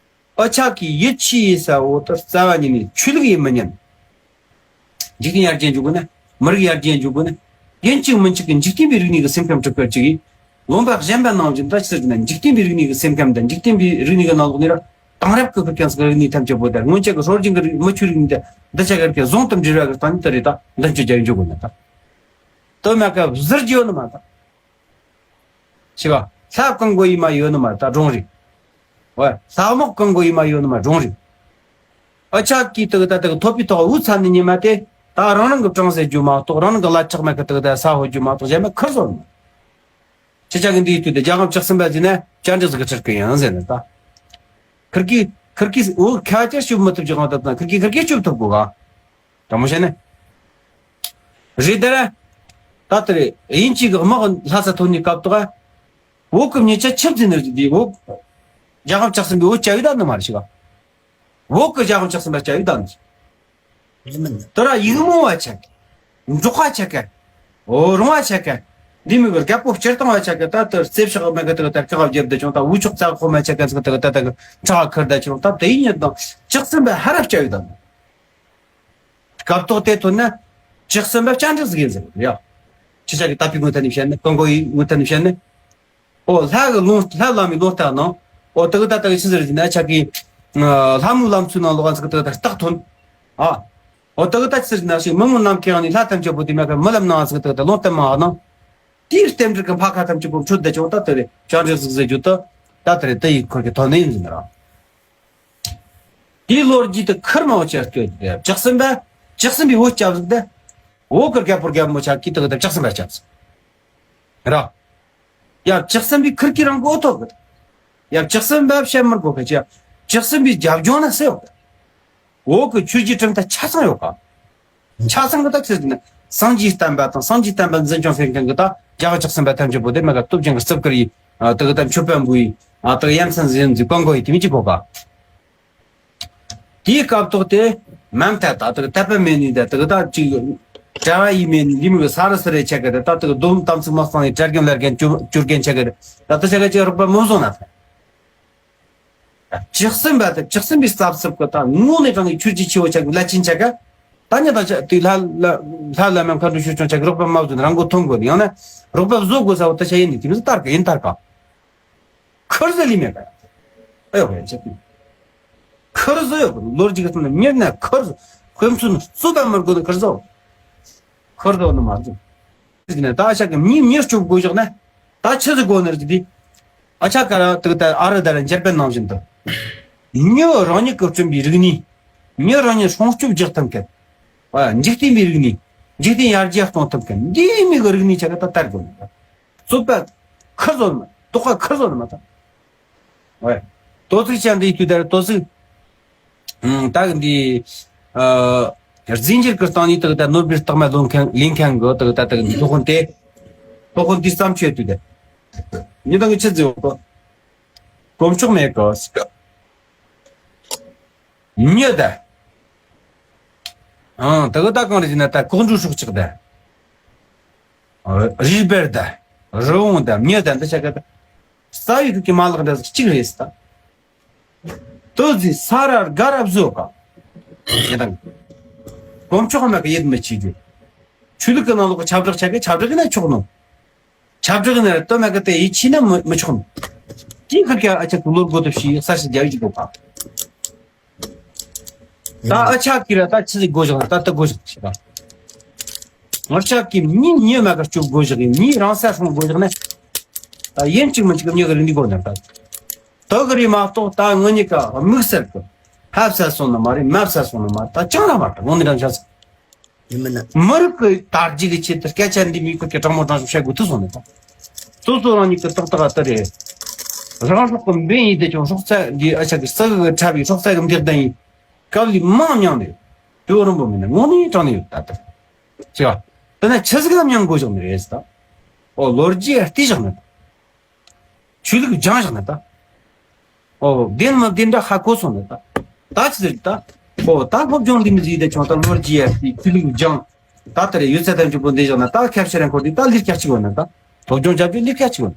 ཨ་ཆག་གི་ཡིད་ཆེས་ཡིན་ས་འོ་ཏོ་རྩ་བ་ཉིད་ནས་ཆོས་ལུགས་ཡིན་མི་ཉན། འཇིག་རྟེན་ཡར་རྒྱས་འཇུག་དགོས་ན། མི་རིགས་ཡར་རྒྱས་འཇུག་དགོས་ན། ཡིན་གཅིག་མིན་གཅིག་གི་འཇིག་རྟེན་པའི་རིག་གནས་ཀྱི་སེམས་ཁམས་གྲུབ་པར་བྱེད་དགོས། ལུང་པ་གཞན་པ་ནང་བཞིན་ད་ཕྱིར་ན་འཇིག་རྟེན་པའི་རིག་གནས་ཀྱི་སེམས་ཁམས་དང་འཇིག་རྟེན་པའི་རིག་གནས་ཀྱི་ནང་ལོགས་ནས་ར་དེང་རབས་ཀྱི་ཁུར་ཀ་ཟིག་རིག་གནས་ཐམས་ཅད་པོ་དང་སྔོན་ཆད་ཀྱི་སྲོལ་རྒྱུན་གྱི་རིག་མི་ཆོས་རིག་གནས་དང་འདི་ཆ་ག་རིག་ག་བཟུང་དུ་འབྲེལ་བ་གི་སྟེང་ནས་ད་རེད་ད་མདུན་སྐྱོད་རྒྱག་འཇུག་དགོས་ན་ད། དོ་མ་ཀ་ཟུར་གྱི་ཡོད་ནི་མ་ད། ཤི་བ། ལྷ་གང་དགོས་ཡིན་མ་ཡོད་ནི་མ་ད་སྒྲུང་རེད། ཝ། ལྷ་མོ་གང་དགོས་ཡིན་མ་ཡོད་ནི་མ་སྒྲུང་རེད། ཨ་ཆག་གིས་དག་ད་དག་ཐོབ་པའི་ཐོག་འུ་ཚ་ནི་ཉི་མ་དེ་ད་རང་རང་གི་གྲངས་ཟེར་རྒྱུ་མ་གཏོགས་རང་རང་གི་ལ་ཆགས་མ་གི་དག་ད་ས་ཧོ་རྒྱུ་མ་གཏོགས་གཞན་པ་ཁུར་སོང་ནི། ཁྱེད་ཅག་གི་འདིའི་དུས་དེ་རྒྱལ་ཁམས་བཅུ་གསུམ་པ་ཟིན་ན་བཅར་འདྲི་ཟིག་གི་ཁྲིར་གི་ཡང་ཟེར་ནི་ད། ཁིར་གི་ཁིར་གི་འུ་ཁ་ཅར་བཅུ་མི་ཐུབ་ཀྱི་གང་ཐུབ་ན་ཁིར་གི་ཁིར་གི་བཅུ་ཐུབ་དགོས་ག་དྲང་མོ་བཤད་ན། རེད་ད་ར། ད་ལྟ་རེད་དབྱིན་ཇི་གི་དམག་ལྷ་ས་ཐོན་ནས་སྐབས་ཐོག་བོད་གི་མྱི་ཆ་ཆིབས་འཛིན་ནི་འདི་བོད། རྒྱལ་ཁབ་ཆགས་ཟིན་པའི་བོད་སྐྱ་བའི་ད་ནི་མ་རེད་ཤི་ག་བོད་གི་རྒྱལ་ཁབ་ཆགས་ཟིན་པ་སྐྱ་བའི་ད་ནི། ལི་མིན། དེ་ར་ཡིག་རྨོངས་བ་ཆགས། འབྲོག་པ་ཆགས་ག་འོ་རོང་བ་ཆགས་ག་འདི་མི་གི་རྒད་པོ་སྤྱིར་བཏང་བ་ཆགས་ག་ད་ལྟ་རྩེ་ཕྱོགས་མེད་གི་དེ་གི་ད་ཁ་བ་བརྒྱབ་བསྡད་ཀྱང་ད་འུ་ཆོག་རྩ་ཁོ་མ་ཆགས་ག་ཚིག་དེ་གི་ད་ད་གི་ཁྲག་ཁུར་བསྡད་ཀྱང་ད་དེ་ཡིན་ཉིད་དང་ཆགས་ཟིན་པ་ཧ་ར་སྐྱ་བའི་ད་ནི། སྐབས་ཐོག་དེ་ཐོན་ན། བཅུ་གསུམ་པ་བཅར་འདྲི་ཟིག་ཡིན་ཟེར་ཡ། ཁྱེད་ཅག་གི་ད་པི་ངོ་ཐ་ནི་བཤད་ནི་ཀོང་ཀོ་ཡི་ངོ་ཐ་ནི་བཤད་ནི། ཨོ་ལྷ་གི་ལུང་ལྷ་བླ་མའི་ལུང་རྟགས་ནང་། ཨོ་དེ་གི་ད་ལྟ་གི་ཆི་ཟེར་ཟིན་ན་ཆ་གི་ལྷ་མོའི་ལམ་ཚུལ་ནང་ལོགས་ཨ་ཚིག་དེ་གི་ད་རྟགས་ཐོན། ཨ། ཨོ་དེ་གི་ད་ཆི་ཟེར་ཟིན་ན་ཞིག་མི་མངོན་ནམ་མཁའི་ནི་ལྷ་ཐམས་ཅད་པོ་དེ་མ་གི་རྨི་ལམ་ནང་ཨ་ཚིག་དེ་གི་ད་ལུང་བསྟན་མ་ཨ་ནང་། དེའི་རྟེན་འབྲེལ་གི་འཕགས་ཁ་ཐམས་ཅད་པོ་འཕྲོད་བསྡད་ཀྱང་ད་དེ་རེད་བཅར་འདྲི་ཟིག་ཟེར་རྒྱུ་ད། ད་དེ་རེད་དེ་ཡི་ཁོར་གི་ཐོན་ནི་ཡིན་ཟིན་ར། དེའི་ལོ་རྒྱུས་དེ་ཁུར་མང་བོ་ཅིག་སྟོད་དེ་བཅུ་གསུམ་པ། བཅུ་གསུམ་པའི་བོད་སྐྱབས་ཟིག་དེ། བོད་གི་རྒད་པོ་རྒད་མོ་ཆ་གིས་དེ་གི་དེ་བཅུ་གསུམ་པ་སྐྱབས་ཟིག་ར། ཡ་བཅུ་གསུམ་པའི་ཁུར་གི་རང་གི་འོ་ཐོག་གི། ཡ་བཅུ་གསུམ་པ་བཤད་མི་དགོས་གི་ཅི། བཅུ་གསུམ་པའི་རྒྱབ་ལྗོངས་ན་སེ་ཡོད་གི། བོད་གི་ཆོས་བརྒྱུད་གྲུབ་མཐའ་ཆ་ཚང་ཡོད་ག་ཆ་ཚང་གི་ད་ཆི་ཟེར་ན་སངས་རྒྱས་བསྟན་པ་དང་སངས་རྒྱས་བསྟན་པ་འཛིན་སྐྱོང་ཟེར་མཁན་གི་ད་རྒྱལ་བ་བཅུ་གསུམ་པ་ཐམས་ཅད་པོ་དེ་མ་ག་སྟོབས་ཅན་གི་རྩིབ་ཀར་ཡི་དེ་གི་ད་མཆོད་པ་འབུལ་ཡི་དེ་གི་ཡ་མཚན་ཟིན་ཟིན་ཀོང་ཀོ་ཡི་དེ་མི་གཅིག་གོ་ག་དེའི་སྐབས་ཐོག་དེ་མ་མཐའ་ད་དེ་གི་དད་པ་མེད་ནི་ད་དེ་གི་ད་ཅིག་གྲྭ་བ་ཡི་མེད་ནི་འདི་མི་གི་ས་རི་སི་རེ་ཆེ་གི་དེ་ད་དེ་གི་སྡོམ་དམ་ཚིག་མ་སྤངས་ནི་གྲྭ་རྒན་ལར་རྒན་བཅུ་བཅུ་རྒན་ཆེ་གི་དེ་ད་དེ་ཆེ་གི་ཅིག་རོགས་པ་མོ་བཟུང་ན་ད། བཅུ་གསུམ་པ་དང་བཅུ་གསུམ་པའི་རྩ་གསུམ་གི་ད་ངོ་ནས་དྲང་གི་ཆོས་ཀྱི་ཆེ་བོ་ཆག་གི་ལ་ཆིན་ཆག་ག་ད་ཉི་ད་ཆ་དེ་ལྷ་ལ་ལྷ་བླ་མ་མཁའ་འགྲོ་ཆོས་སྐྱོང་ཆག་གི་རོགས་པ་མ་བཟོ་ན་རང་མགོ་ཐོན་དགོས་ནི། ཡང་ན་རོགས་པ་བཟོ་དགོས་ས་བོ་ད་ཆ་ཡིན་ནི་དེ་མི་ཟ་ལྟར་ག་ཡིན་ལྟར་ག་ཁུར་ཟ་ལི་མེད་ག་ཨེ་ཡོད་ག་ཡིན་ཆེ། ཁུར་ཟ་ཡོད་གི་ལོ་རྒྱུས་གི་སྟེང་ན་མྱུར་ན་ཁུར་ཟ་དཔེ་མཚོན་རྩོད་པ་མི་དགོས་ནི་ཁུར་ཟ། ཁུར་ཟ་ནི་མ་ཟ། ཟིན་ན་ད་ཨ་ཅག་གི་མྱི་མྱི་སྐྱོབ་དགོས་ཞོག་ན་ད་ཆི་ཟིག་དགོས་ནི་རེད་དེ། ཨ་ཅག་ག་ར་དུ་ད་ཨ་རི་ད་ར་འཇར་པན་ནང་བཞིན་དུ། མྱི་རང་ཉིད་ཀྱིས་བསྐྲུན་པའི་རིག་གནས། མྱི་རང་ཉིད་སྲུང་སྐྱོབ་རྒྱག་ཐུབ་མཁན། འཇིག་རྟེན་པའི་རིག་གནས། འཇིག་རྟེན་ཡར་རྒྱས་གཏོང་ཐུབ་མཁན་འདིའི་མི་གི་རིག་གནས་ཆ་ག་ད་དར་དགོས་ནི། རྩོད་པ་ཁུར་ཟ་ནི་མ་དོགས་པ་ཁུར་ཟ་ནི་མ་ད། ཨོ། དོ་ཚིགས་ཅན་འདི་དུས་དར་དོ་ཚིགས། ད་གི་འདི། རྫས་འགྱུར་གྱི་སྟེང་ནས་དག་ད་ནོ་བེལ་རྟགས་མ་ལོན་མཁན་ལེན་མཁན་གི་དག་ད་དག་འདི་སློབ་དཔོན་དེ། སློབ་དཔོན་འདི་བརྩམས་ཆོས་དུས་དར། ཉི་ད་གི་ཆི་ཟེར་བ། དཀོན་མཆོག་མེད་གི། མྱི་ད། ཨང་དག་ད་གང་རེད་ཟེར་ན་ད་ལྐོག་འགྲོའི་སྲོག་ཆགས་ད། རུས་སྦལ་ད། རི་བོང་ད་མྱི་ད་འདི་ཆ་ག་ད། རྩ་བའི་ཁུག་གི་མ་ལག་འདྲ་ཟིག་གཅིག་རེད་ཟེར་ད། དོ་ཟིག་ས་ར་དགའ་རབ་བཟོ་ག་ཡིན་དང་། དཀོན་མཆོག་མ་གི་ཡིད་མི་ཆེས་རྒྱུ། ཆོས་ལུགས་ཀྱི་ནང་ལོགས་ཀྱི་ཁྱབ་བསྒྲགས་ཆ་གི་ཁྱབ་བསྒྲགས་ཡིན་ན་ཆོག་ནོ། ཁྱབ་བསྒྲགས་ཡིན་ན་དོ་མ་གི་དེ་ཡིད་ཆེས་ན་མི་མི་ཆོག་ནོ། དེའི་ཁུར་གི་ཨ་ཅག་གི་ལོ་རྒོད་དུ་ཕྱིའི་གསར་ཞིག་རྒྱག་གི་འདུག་ག་ད་ཨ་ཅག་གི་ར་ད་ཆི་ཟིག་དགོས་བཞག་ན་ད་ད་དགོས་བཞག་ཆི་ད། ང་ཅག་གི་མྱི་མྱི་མ་ག་སྐྱོབ་དགོས་བཞག་གི་མྱི་རང་ས་སྲུང་དགོས་བཞག་ན། ད་ཡིན་གཅིག་མིན་གཅིག་མྱི་གི་རིག་གནས་དགོས་ན་ད། དེ་གི་རེད་མ་གཏོགས་ད་ངུ་གཉིས་ཀ་དམིགས་བསལ་གི་ཕ་བསད་སོང་ནི་མ་རེད། མ་བསད་སོང་ནི་མ་རེད། ད་ཅང་ར་མ་ད་ངོ་ནས་རང་ཆ་ས། ཡིན་མིན་ན། མི་རིགས་ཀྱི་དར་རྒྱས་ཀྱི་ཆེད་དུ་སྐད་ཆ་འདི་མི་ཁུར་གི་དྲང་མོ་དྲང་བཞིན་བཤད་དགོས་ཐུག་སོང་ནས་ད། སོ་སོ་རང་ཉིད་ཀྱི་ཏག་ཏག་ཨ་ཏི་རེད། རང་སྲོག་གི་འབེན་ཡིན་དེ་ཀྱང་སྲོག་རྩ་འདི་ཨ་ཅག་གི་ས་གི་ཁྲ་བའི་སྲོག་རྩ་གི་འདེགས་ལྡན་ཡིན། སྐབས་ལས་མང་མྱངས་ནས། དུས་རིང་པོ་མིན་ན་དངོས་གནས་དྲང་ནས་ཡོད་ད་ལྟ། ཅི་བ། དེ་ན་ཆི་ཟིག་ལ་མྱང་དགོས་བཞག་ནི་རེད་ད། ཨོ་ལོ་རྒྱུས་ཡར་བལྟས་བཞག་ནི་ད། ཆོས་ལུགས་སྦྱངས་བཞག་ནི་ད། ཨོ་བདེན་མི་བདེན་འདྲ་ཧ་གོ་སོང་ནི་ད། ད་ཆི་ཟིག་ད། ཨོ་ད་སློབ་སྦྱོང་འདི་མི་ཟིག་ད་ཆུང་ད་ལོ་རྒྱུས་ཡར་བལྟས་ཆོས་ལུགས་སྦྱངས། ད་ལྟ་རེ་ཡོད་ཚད་ཐམས་ཅད་པོ་འདི་བཞག་ན་ད་ཁྱབ་ཤེས་རང་འཁོར་འདི་ད་ལས་ཀ་གཅིག་བ་ནི་ད། སློབ་སྦྱོང་བྱ་རྒྱུ་ལས་ཀ་གཅིག་བ་ནི།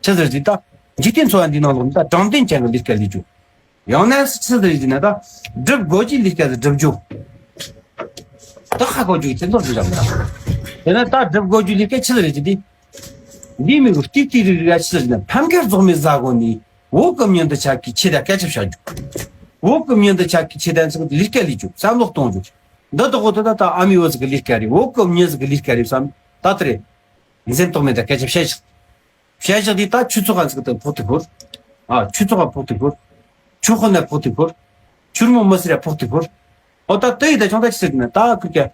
ཆི་ཟིག་ཟིག་ད། འཇིག་རྟེན་འཚོ་བ་འདི་ནང་ལོགས་ནི་ད་དྲང་བདེན་ཅན་གི་ལས་ཀ་ལས་རྒྱུ། ཡང་ན་ཆི་ཟིག་རེད་ཟེར་ན་ད། སྒྲུབ་དགོས་ཀྱི་ལས་ཀ་ཟིག་སྒྲུབ་རྒྱུ། ད་ཧ་གོ་རྒྱུ་དེ་ཚོ་ཟིག་བཞག་མི་རག་དེ་ན་ད་སྒྲུབ་དགོས་ཀྱི་ལས་ཀ་ཆི་ཟིག་རེད་ཟེར་དུས། འདིའི་མིང་གི་ཏིག་ཏིག་རིག་རིག་ཆི་ཟིག་ཟེར་ན་ཕམ་ཁ་རྫོགས་མེད་ཟ་དགོས་ནི། བོད་ཀྱི་མྱི་འདི་ཆ་གི་ཆེད་དུ་སྐད་ཆ་བཤད་རྒྱུ། བོད་ཀྱི་མྱི་འདི་ཆ་གི་ཆེད་དུ་ཚིག་ལས་ཀ་ལས་རྒྱུ་བསམ་བློ་གཏོང་རྒྱུ། འདི་དག་གོ་ད་ད་ད་ཨ་མི་བོད་ཟིག་གི་ལས་ཀ་རེད། བོད་ཀྱི་མྱི་ཟིག་གི་ལས་ཀ་རེད་བསམ་ད་ལྟ་རེད། འཛེམ་དོགས་མེད་ད་སྐད་ཆ་བཤད་ཤག་བཤད་བཞག་དུས་ད་ཆོས་ཚོགས་ཁ་ཚིག་ཏུ་ཕོག་ཐུག་ཕོར། ཨ་ཆོས་ཚོགས་ཁ་ཕོག་ཐུག་ཕོར། ཆོས་དཔོན་ན་ཕོག་ཐུག་ཕོར། ཆོས་རྨོ་མི་སེར་ཡ་ཕོག་ཐུག་ཕོར། ཨོ་ད་དེ་ཡི་ད་ཆུང་ད་ཆི་ཟེར་ན་ད་ཁུར་ག་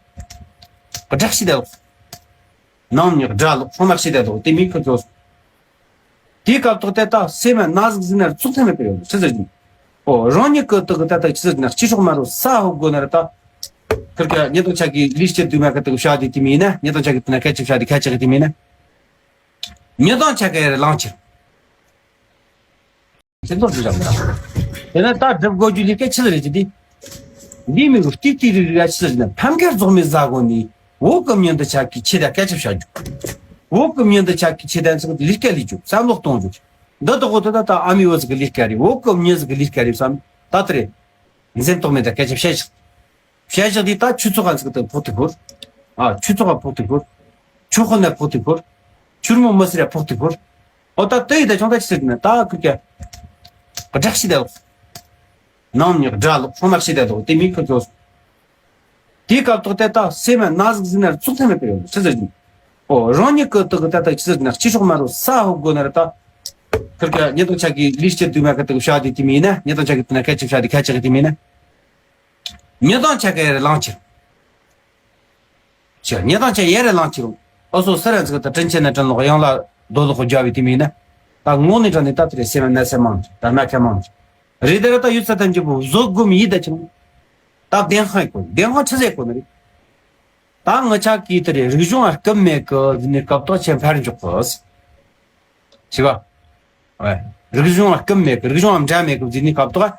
སྒྲ་ཤི་ད་ལོག་ནང་ནས་སྒྲ་ལོག་སོང་ན་ཤི་ད་ལོག་དེ་མིན་ཁུར་ཚོ། དེའི་སྐབས་ཐོག་དེ་ད་སེམས་མ་ན་ཟིག་ཟིན་ན་བཙུགས་ཐེངས་མེད་པ་ཡོད་ཆི་ཟེར་གྱིན། ཨོ་རང་ཉིད་ཀྱི་དག་གི་ད་ད་ཆི་ཟེར་ན་སྤྱི་སྲོག་མ་རུ་ས་ཧོ་དགོས་ན་ར་ད། ཁུར་ག་ཉེ་དང་ཆ་གི་ལུས་སྐྱེ་དུས་མ་ཁ་དག་བྱ་དེ་དེ་མིན་ན་ཉེ་དང་ཆ་གི་དེ་ན་ཁ་ཅིག་བྱ་དེ་ཁ་ཅིག་གི་དེ་མིན་ན། མྱི་དང་ཆ་ག་ཡར་ལངས་ཕྱིར། དེ་ཚོ་ཅི་བྱ་མི་རག་དེ་ནས་ད་སྒྲུབ་དགོས་རྒྱུ་ལས་ཀ་ཆི་ཟིག་རེད་ཅི་དེ། འདིའི་མིང་གི་ཏིག་ཏིག་རིག་རིག་ཆི་ཟིག་ན་ཕམ་ཁ་རྫོགས་མེད་ཟ་དགོས་ནི། བོད་ཀྱི་མྱི་འདི་ཆ་གི་ཆེད་དུ་སྐད་ཆ་བཤད་རྒྱུ། བོད་ཀྱི་མྱི་འདི་ཆ་གི་ཆེད་དུ་ཚིག་ལས་ཀ་ལས་རྒྱུ་བསམ་བློ་གཏོང་རྒྱུ། འདི་དག་གོ་ད་ད་ཨ་མི་བོད་ཟིག་གི་ལས་ཀ་རེད། བོད་ཀྱི་མྱི་ཟིག་གི་ལས་ཀ་རེད་བསམ་ད་ལྟ་རེད། འཛེམ་དོགས་མེད་ད་སྐད་ཆ་བཤད་ཤག་བཤད་བཞག་དུས་ད་ཆོས་ཚོགས་ཁ་ཚིག་ཏུ་ཕོག་ཐུག་ཕོར། ཨ་ཆོས་ཚོགས་ཁ་ཕོག་ཐུག་ཕོར། ཆོས་དཔོན་ན་ཕོག་ཐུག་ཕོར། ཆོས་རྨོ་མི་སེར་ཡ་ཕོག་ཐུག་ཕོར། ཨོ་ད་དེ་ཡི་ད་ཆུང་ད་ཆི་ཟེར་ན་ད་ཁུར་ག་སྒྲ་ཤི་ད་ལོག་ནང་ནས་སྒྲ་ལོག་སོང་ན་ཤི་ད་ལོག་དེ་མིན་ཁུར་ཚོ། དེའི་སྐབས་ཐོག་དེ་ད་སེམས་མ་ན་ཟིག་ཟིན་ན་བཙུགས་ཐེངས་མེད་པ་ཡོད་ཆི་ཟེར་གྱིན། ཨོ་རང་ཉིད་ཀྱི་དག་གི་ད་ད་ཆི་ཟེར་ན་སྤྱི་སྲོག་མ་རུ་ས་ཧོ་དགོས་ན་ར་ད། ཁུར་ག་ཉེ་དང་ཆ་གི་ལུས་སྐྱེ་དུས་མ་ཁ་དག་བྱ་དེ་དེ་མིན་ན་ཉེ་དང་ཆ་གི་དེ་ན་ཁ་ཅིག་བྱ་དེ་ཁ་ཅིག་གི་དེ་མིན་ན། མྱི་དང་ཆ་ག་ཡར་ལངས་ཕྱིར། ཕྱིར་མྱི་དང་ཆ་ཡར་ལངས་ཕྱིར། ཨོ་སོ་སེ་ར་ཚིག་ད་དྲིན་ཆེ་ན་དྲིན་ལོག་གཡང་ལ་རྡོ་ལོག་རྒྱབ་པའི་དེ་མིན་ན། ད་དངོས་གནས་དྲང་ནས་ད་དེ་རེད་སེམས་ན་སེམས་མང་ད་སྨྲ་མཁན་མང་རེད། དེ་ར་ད་ཡོད་ས་ཐམས་ཅད་པོ་བཟོད་སྒོམ་ཡིད་ད་ཕྱིར། ད་བདེན་དཔང་ཡིན་དགོས་བདེན་དཔང་ཆི་ཟེར་དགོས་ནི་རེད། ད་ང་ཆ་གིས་དེ་རེད་རིག་གཞུང་ཨ་སྐུམ་མེད་གི་ཟིན་ནས་སྐབས་ཐོག་ཆེན་ཕར་འཇོག་གི། ཤི་བ། ཨེ། རིག་གཞུང་ལ་སྐུམ་མེད་གི་རིག་གཞུང་ལ་འདྲ་མེད་གི་ཟིན་ནི་སྐབས་ཐོག་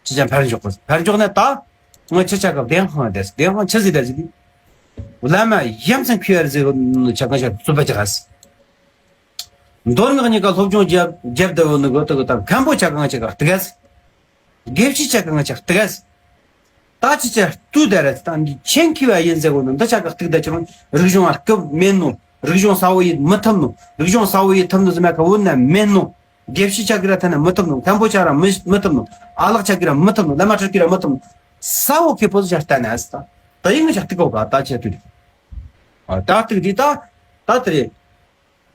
ཅི་ཅང་ཕར་འཇོག་གི་ཕར་འཇོག་ནས་ད། ང་ཁྱེད་ཅག་གི་བདེན་དཔང་དེ་བདེན་དཔང་ཆི་ཟིག་ད་ཟིན་ནི། བླ་མ་ཡ་མཚན་ཁུ་ཡར་ཟེར་ཆ་གང་ཞག་རྩོད་པ་རྒྱག་ག་ཟིག་མདོ་སྔགས་གཉིས་ཀ་སློབ་སྦྱོང་རྒྱབ་རྒྱབ་བསྡད་ཡོད་ནི་གི་དག་གི་ད་མཁན་པོ་ཆ་གང་ཆ་ག་གཏུག་ག་ཟིག་དགེ་བཤེས་ཆ་གི་ང་ཆ་སྟག་ག་ཟེར། ད་ཅི་ཆ་ལྟོས་ད་ར་ད་འདི་ཆེན་ཁི་བ་ཡིན་ཟེར་གོ་ནོ་འདི་ཆ་གི་སྟག་ད་ཅི་རང་རིག་གཞུང་ཨ་སྐབས་མེད་ནོ། རིག་གཞུང་ས་བོ་ཡིན་མི་ཐུབ་ནོ། རིག་གཞུང་ས་བོ་ཡིན་ཐུབ་ནོ་ཟེར་མ་ཁ་བོ་ན་མེད་ནོ། དགེ་བཤེས་ཆ་གི་ར་ཐ་ན་མི་ཐུབ་ནོ། མཁན་པོ་ཆ་ར་མི་མི་ཐུབ་ནོ། ཨ་ལགས་ཆ་གི་ར་མི་ཐུབ་ནོ། བླ་མ་ཁྲི་གི་ར་མི་ཐུབ་ནོ། ས་བོ་ཁེ་པོ་ཟེར་ལྟ་ན་ཨ་ད་ད་ཡིན་ང་ཆ་སྟག་གོ་ག་ད་ཆ་དུས་ད་སྟག་འདི་ད་ད་དེ་རེད།